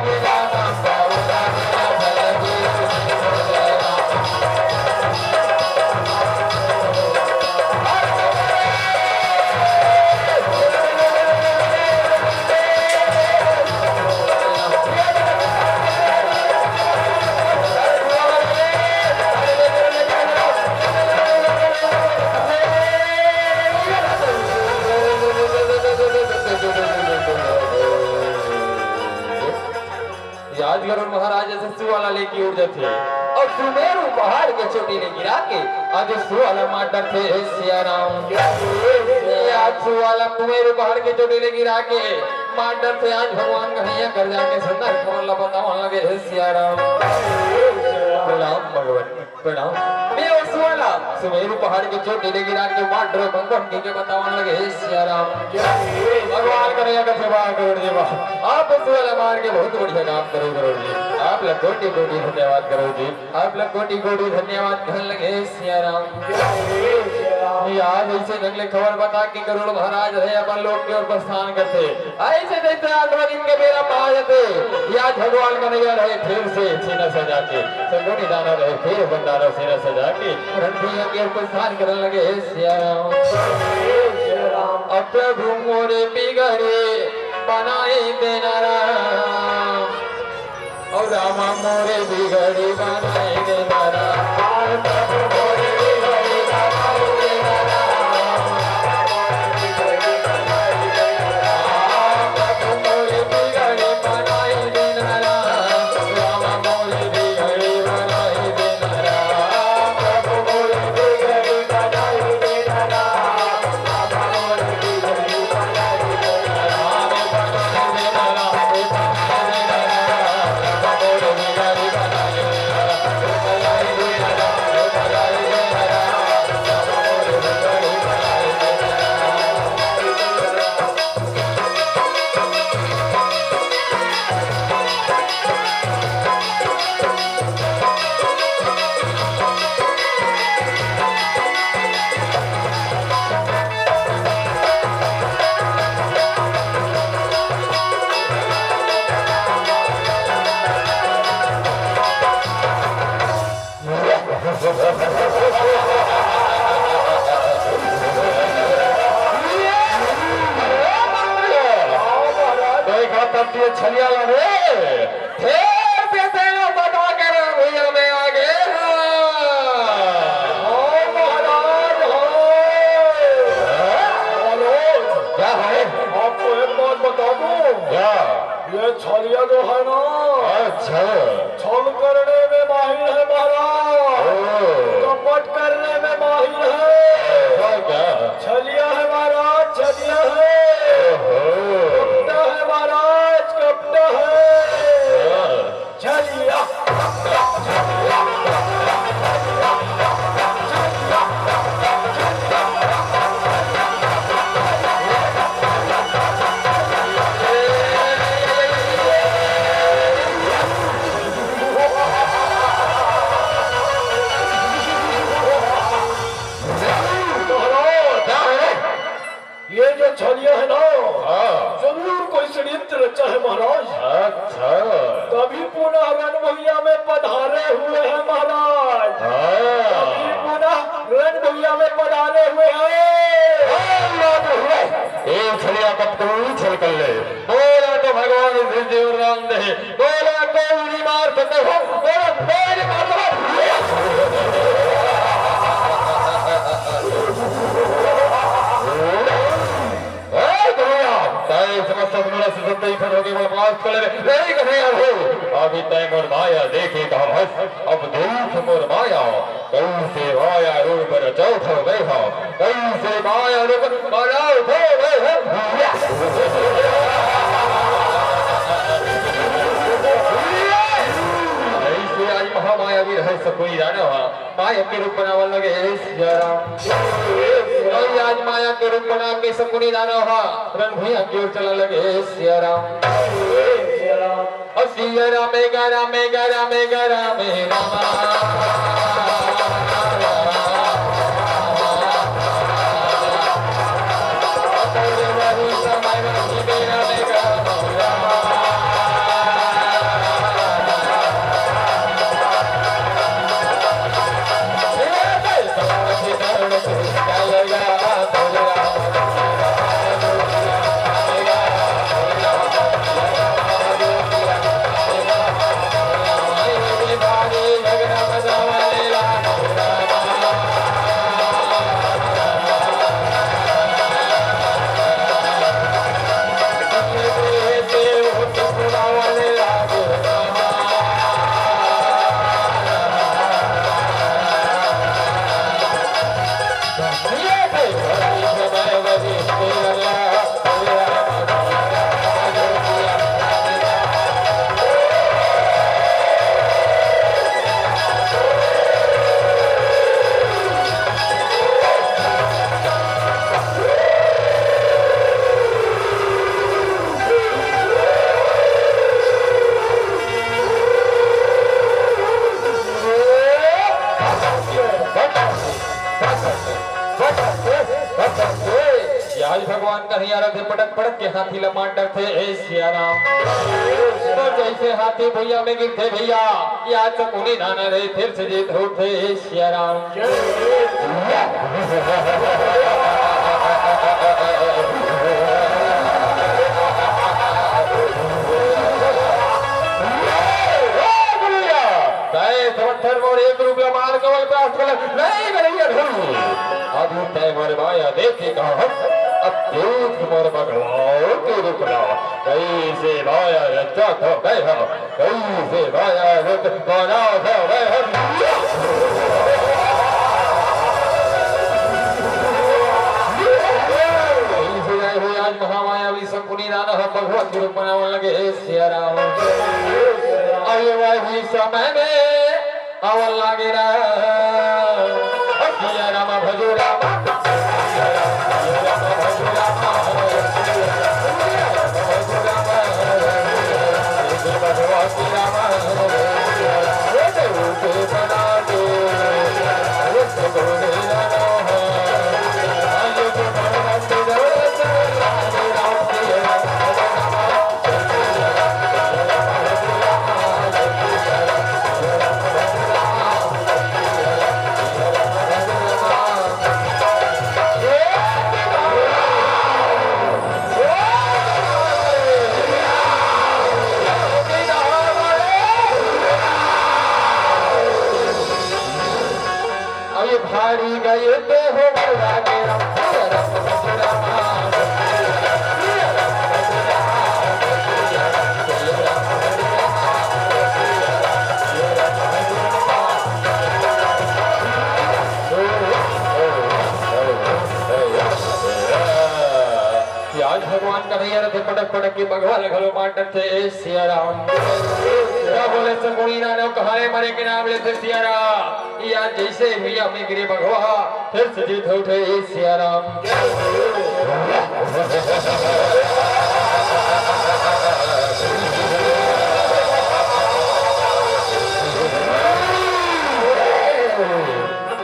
याद करो महाराज, जैसे सुआ ला लेके उड़ जाथे अउ सुमेरु पहाड़ के चोटी ले गिरा के आज सुआ ला मार डरथे हे सिया राम। ये आज सुआ ला सुमेरु पहाड़ के चोटी ले गिरा के मार डरथे। आज भगवान कन्हैया कर जाके सुंदर खबर ला बतावन लगे हे सिया राम। प्रणाम भगवान। प्रणाम। मैं ओ सुआ ला सुमेरु पहाड़ के चोटी ले गिरा के मार डरो भगवान के, के बतावन लगे हे सिया राम। भगवान कन्हैया का सेवा करो जी वाह। आप ओ सुआ ला मार के बहुत बढ़िया काम करो करो जी। आप ला कोटि कोटि धन्यवाद करो जी। आप ला कोटि कोटि धन्यवाद कहन लगे हे सिया राम। ये आज ऐसे जंगले खबर बता के गरुड़ महाराज हे अपन लोक के ओर प्रस्थान करथे। अइसे जइसे आठवां दिन के बेरा पा जाथे, या भगवान कन्हैया रहे फेर से सेना सजा के, सगुनी दानव रहे फेर भंडारा सेना सजा के, रणभूमि के प्रस्थान करन लगे हे सिया राम। अब प्रभु मोरे बिगड़ी बनाई देना राम। ओ रामा मोरे बिगड़ी बनाई देना राम। देखा तब ये छलिया ला रे। फेर से सेना सजा के रे भैया मैं आ गए। हाँ महाराज, हाँ। महाराज, क्या है? आपको एक बात बता दूं। क्या? ये छलिया जो है ना, अच्छा। छलिया है ना? हाँ। जरूर कोई षड्यंत्र रचा है महाराज। अच्छा। तभी पुनः रण भुइया में पधारे हुए हैं महाराज। हाँ। तभी पुनः रण भुइया में पधारे हुए हैं। हाँ, बात हुए। ए छलिया, कब तू छल कर ले। बोला तो भगवान श्री जीव राम दे। बोला कोई नहीं मार सकते हो। बोला कोई नहीं मार सकते। ए कन्हैया, तय समस्त गुण सुसंत ही खन होके बल पास कर ले। ए कन्हैया हो, अभी तय मोर माया देखे कहाँ हस। अब देख मोर माया, कैसे माया रूप रचौत हो गए हो, कैसे माया रूप रचौत हो गए हो। ऐसे आज महामायावी रहे सकुनी दानव हा। माया के रूप बनावन लगे, हे सिया राम। अरे आज माया के रूप बना के सकुनी दानव हा रण भुइया की ओर चला लगे, हे सिया राम। ओ Siya Ram, mega Ram, mega Ram, mega Ram, mega Ram. आज भगवान कन्हैया रथे पटक पटक के हाथी ला मार डरथे, ए सिया राम। तो जैसे हाथी भुइया में गिरथे भैया, या तो पुनी नाना रे फिर से जीत होथे, ए सिया राम। तय समर्थन मोर एक रूप ला मार कमल प्राप्त कर, नहीं कन्हैया ढोल। अभी तय मोर माया देखे कहाँ हस, अब देख मोर बघवा के रूप ला। कैसे माया रचा था मैं हम, कैसे माया रच बना था मैं हम। कैसे आए हुए आज महामायावी शकुनी दानव हा बघवा के रूप बनावन लगे, हे सिया राम। अरे वही समय में आवन लागे राम। सिया राम भजो राम। सिया राम भजो राम। भगवती राम। अरे भारी गए ते हो बल्ला के राम, राम, राम, राम। कि आज भगवान कन्हैया रथे पटक पटक के बघवा ल घलो मार डरथे, ए सिया राम। का बोले सकुनी दानव, कहाँ ले मरे के नाम लेथे सिया राम। कि आज जैसे भुइया में गिरे बघवा, फिर से जीत होथे, ए सिया राम।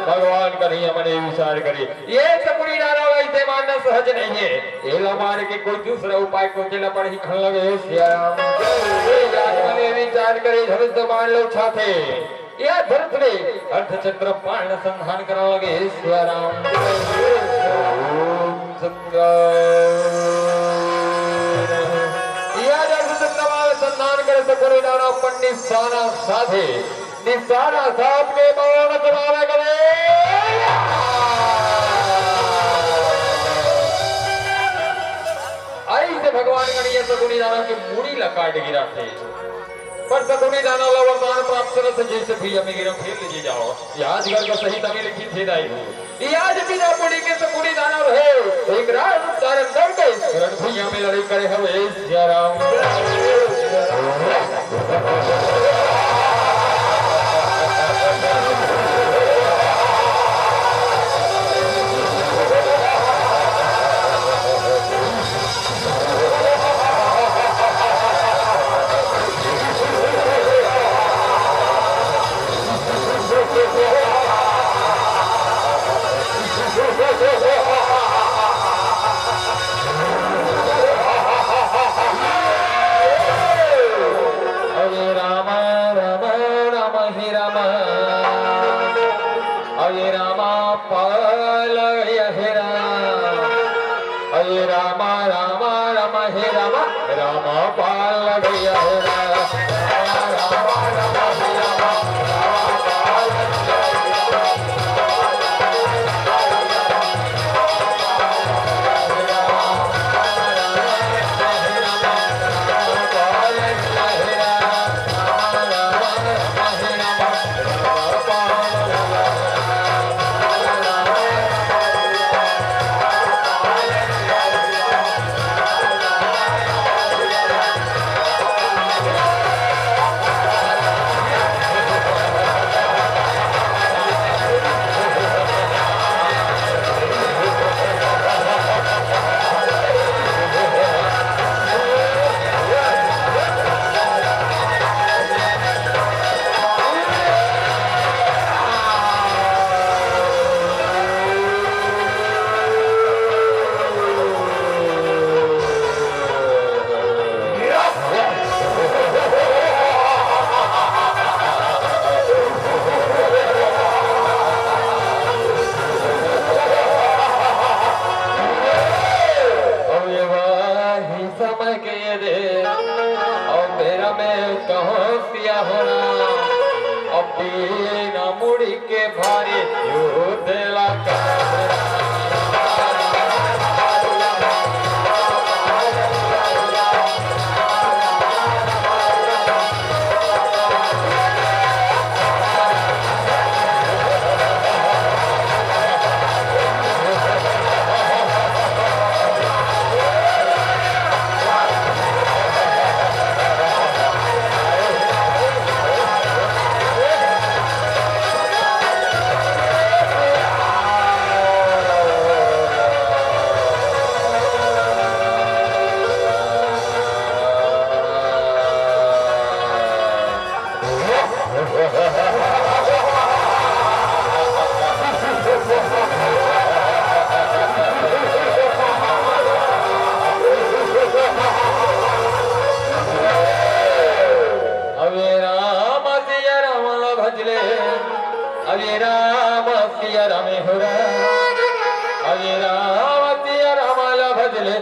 भगवान कन्हैया मन ए विचार करे, ये सकुनी दानव से मारना सहज नहीं है। एला मारे के कोई दूसरा उपाय खोजे ला पड़ही कहन लगे सिया राम। ये आत्मा में विचार करे, धनुष तो बाण लो छाते। या धनुष में अर्धचंद्र बाण संधान करन लगे सिया राम। ओम शंकर। या जब चंद्रमा संधान करे तो पूरे दानव पन्नी साना साधे। निशाना साहब के बाण चलावे करे। अइसे भगवान गणिया सकुनी दानव के मुड़ी ला काट गिराथे। पर सकुनी दानव ला वरदान प्राप्त करे से जइसे भुइयां में गिरा फेर ले जाओ। ये आज घर का सही तभी लिखी थे दाई। ये आज बिना मुड़ी के सकुनी दानव हे। एक राज धारण करके रणभुइयां में लड़ाई करे हवे जय राम। हरे राम राम राम हे राम। हरे राम पाल हे राम। हरे राम राम राम हे राम। राम पाल हे राम। अउ ये वही समय के ये दे, अउ बेरा में कहो सिया हो राम, अउ बिना मुड़ी के भारी युद्ध ला कर। अबे राम सिया राम ला भजले, अबे राम सिया राम हो रा, अबे राम सिया राम ला भजले।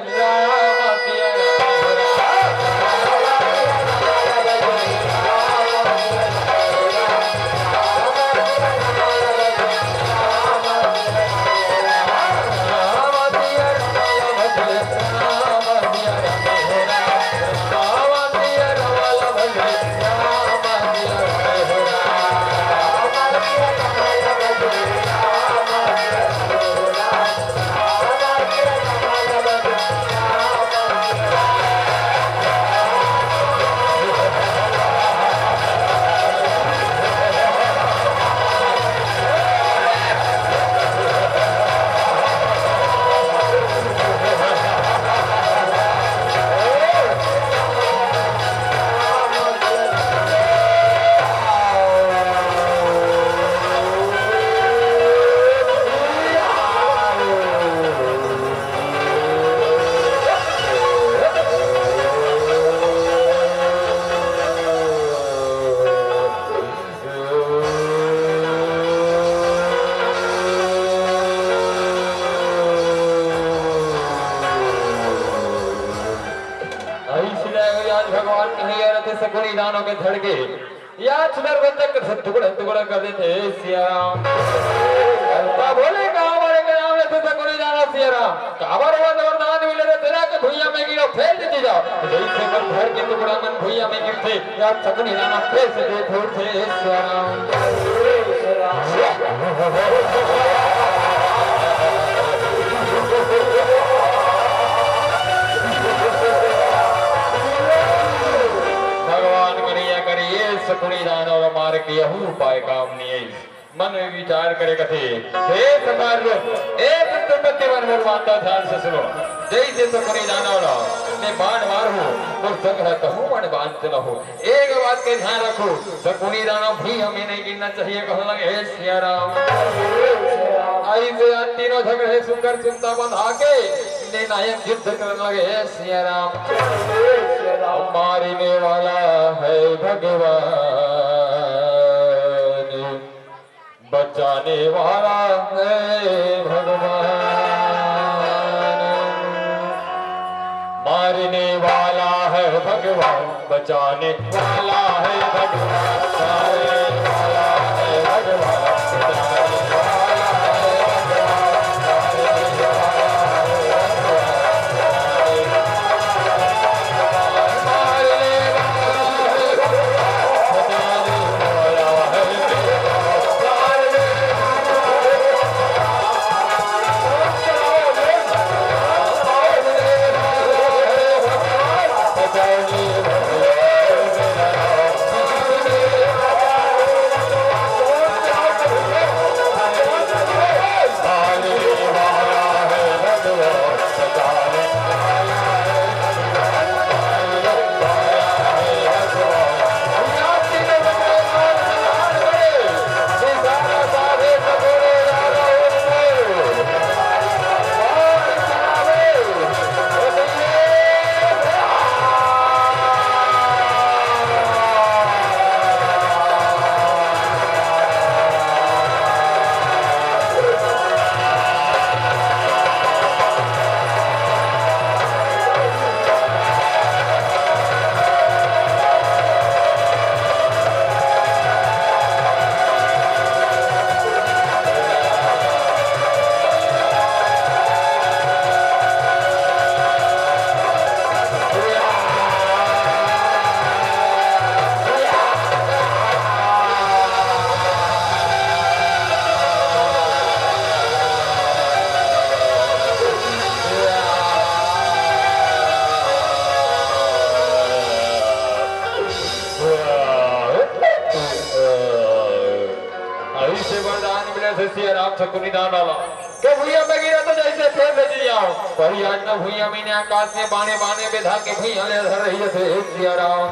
शकुनी दानव के धड़ के या सुंदर बंदक के टुकड़ा टुकड़ा कर देथे सिया राम। का बोले का हमारे के नाम लेथे शकुनी दानव सिया राम। काबर हुआ वरदान मिले रे तेरा के भुइया में गिरो फेर देती जाओ। जैसे कर घर के टुकड़ा मन भुइया में गिरथे या शकुनी दानव फेर से देथे सिया राम। भगवान करिया करिए शकुनी दानव मार के यहू उपाय काम नहीं है। मन में विचार करे कथे, हे सखार लोग, ए सत्संगति मन मोर बात ध्यान से सुनो। जैसे शकुनी दानव ला मैं बाण मार हूँ, मोर संग है कहूँ मन बांध चला हो। एक बात के ध्यान रखो, शकुनी दानव भी हमें नहीं गिनना चाहिए, कहने लगे, "हे सिया राम।" ऐसे आज तीनों झगड़े सुंदर चिंता बंधा के निर्णायक युद्ध करने लगे, "हे सिया राम।" मारने वाला है भगवान, बचाने वाला है भगवान। मारने वाला है भगवान, बचाने वाला है भगवान, मारने वाला है भगवान, बचाने वाला है भगवान, मारने वाला है भगवान, बचाने वाला है भगवान, मारने वाला है भगवान, बचाने वाला है भगवान, मारने अइसे वरदान मिले से सिया राम शकुनी दानव ला। के भुइया में गिरा तो जैसे फेर ले जी जाओ। पर आज न भुइया में, न आकाश में, बाने बाने बेधा के भुइया ले धर रही थे सिया राम।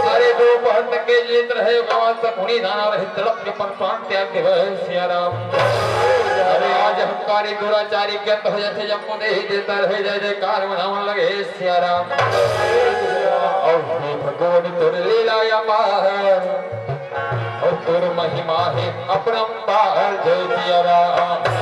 अरे दो पहर तक के जीत रहे, ओकर बाद शकुनी दानव रहे तड़प के अपन प्राण त्याग देवे सिया राम। अरे आज अहंकारी दुराचारी के अंत हो जाथे, जब को दे ही देता रहे, जय जयकार मनावन लगे सिया राम। और हे भगवान तोर लीला अपार, और तोर महिमा हे अपरंपार, जय सिया राम।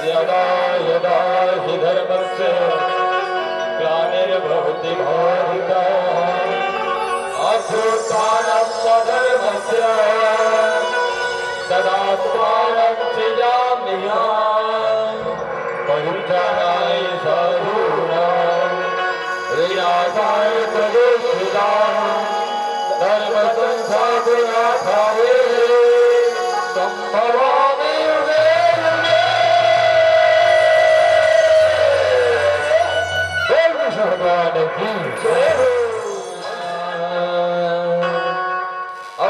यदा यदा हि धर्मस्य ग्लानिर्भवति भारत, अभ्युत्थानम् अधर्मस्य तदात्मानं सृजाम्यहम्। परित्राणाय साधूनां विनाशाय च दुष्कृताम्। धर्म संस्थापनार्थाय संभवामि युगे युगे। अउ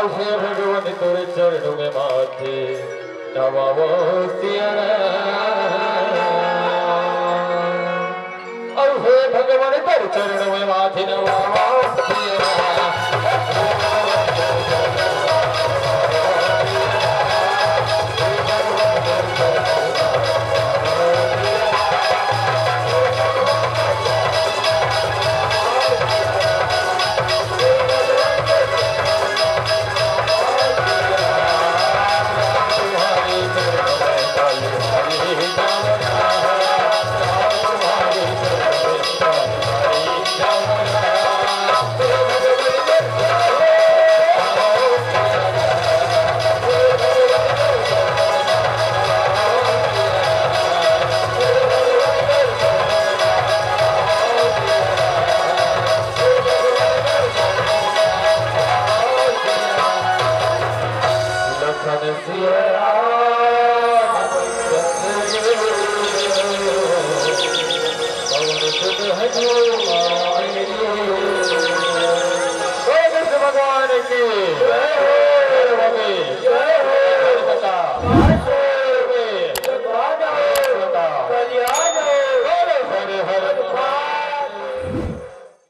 हे भगवान तोरे चरणों में माथे नवावो सिया राम। अउ हे भगवान तोरे चरणों में माथे नवा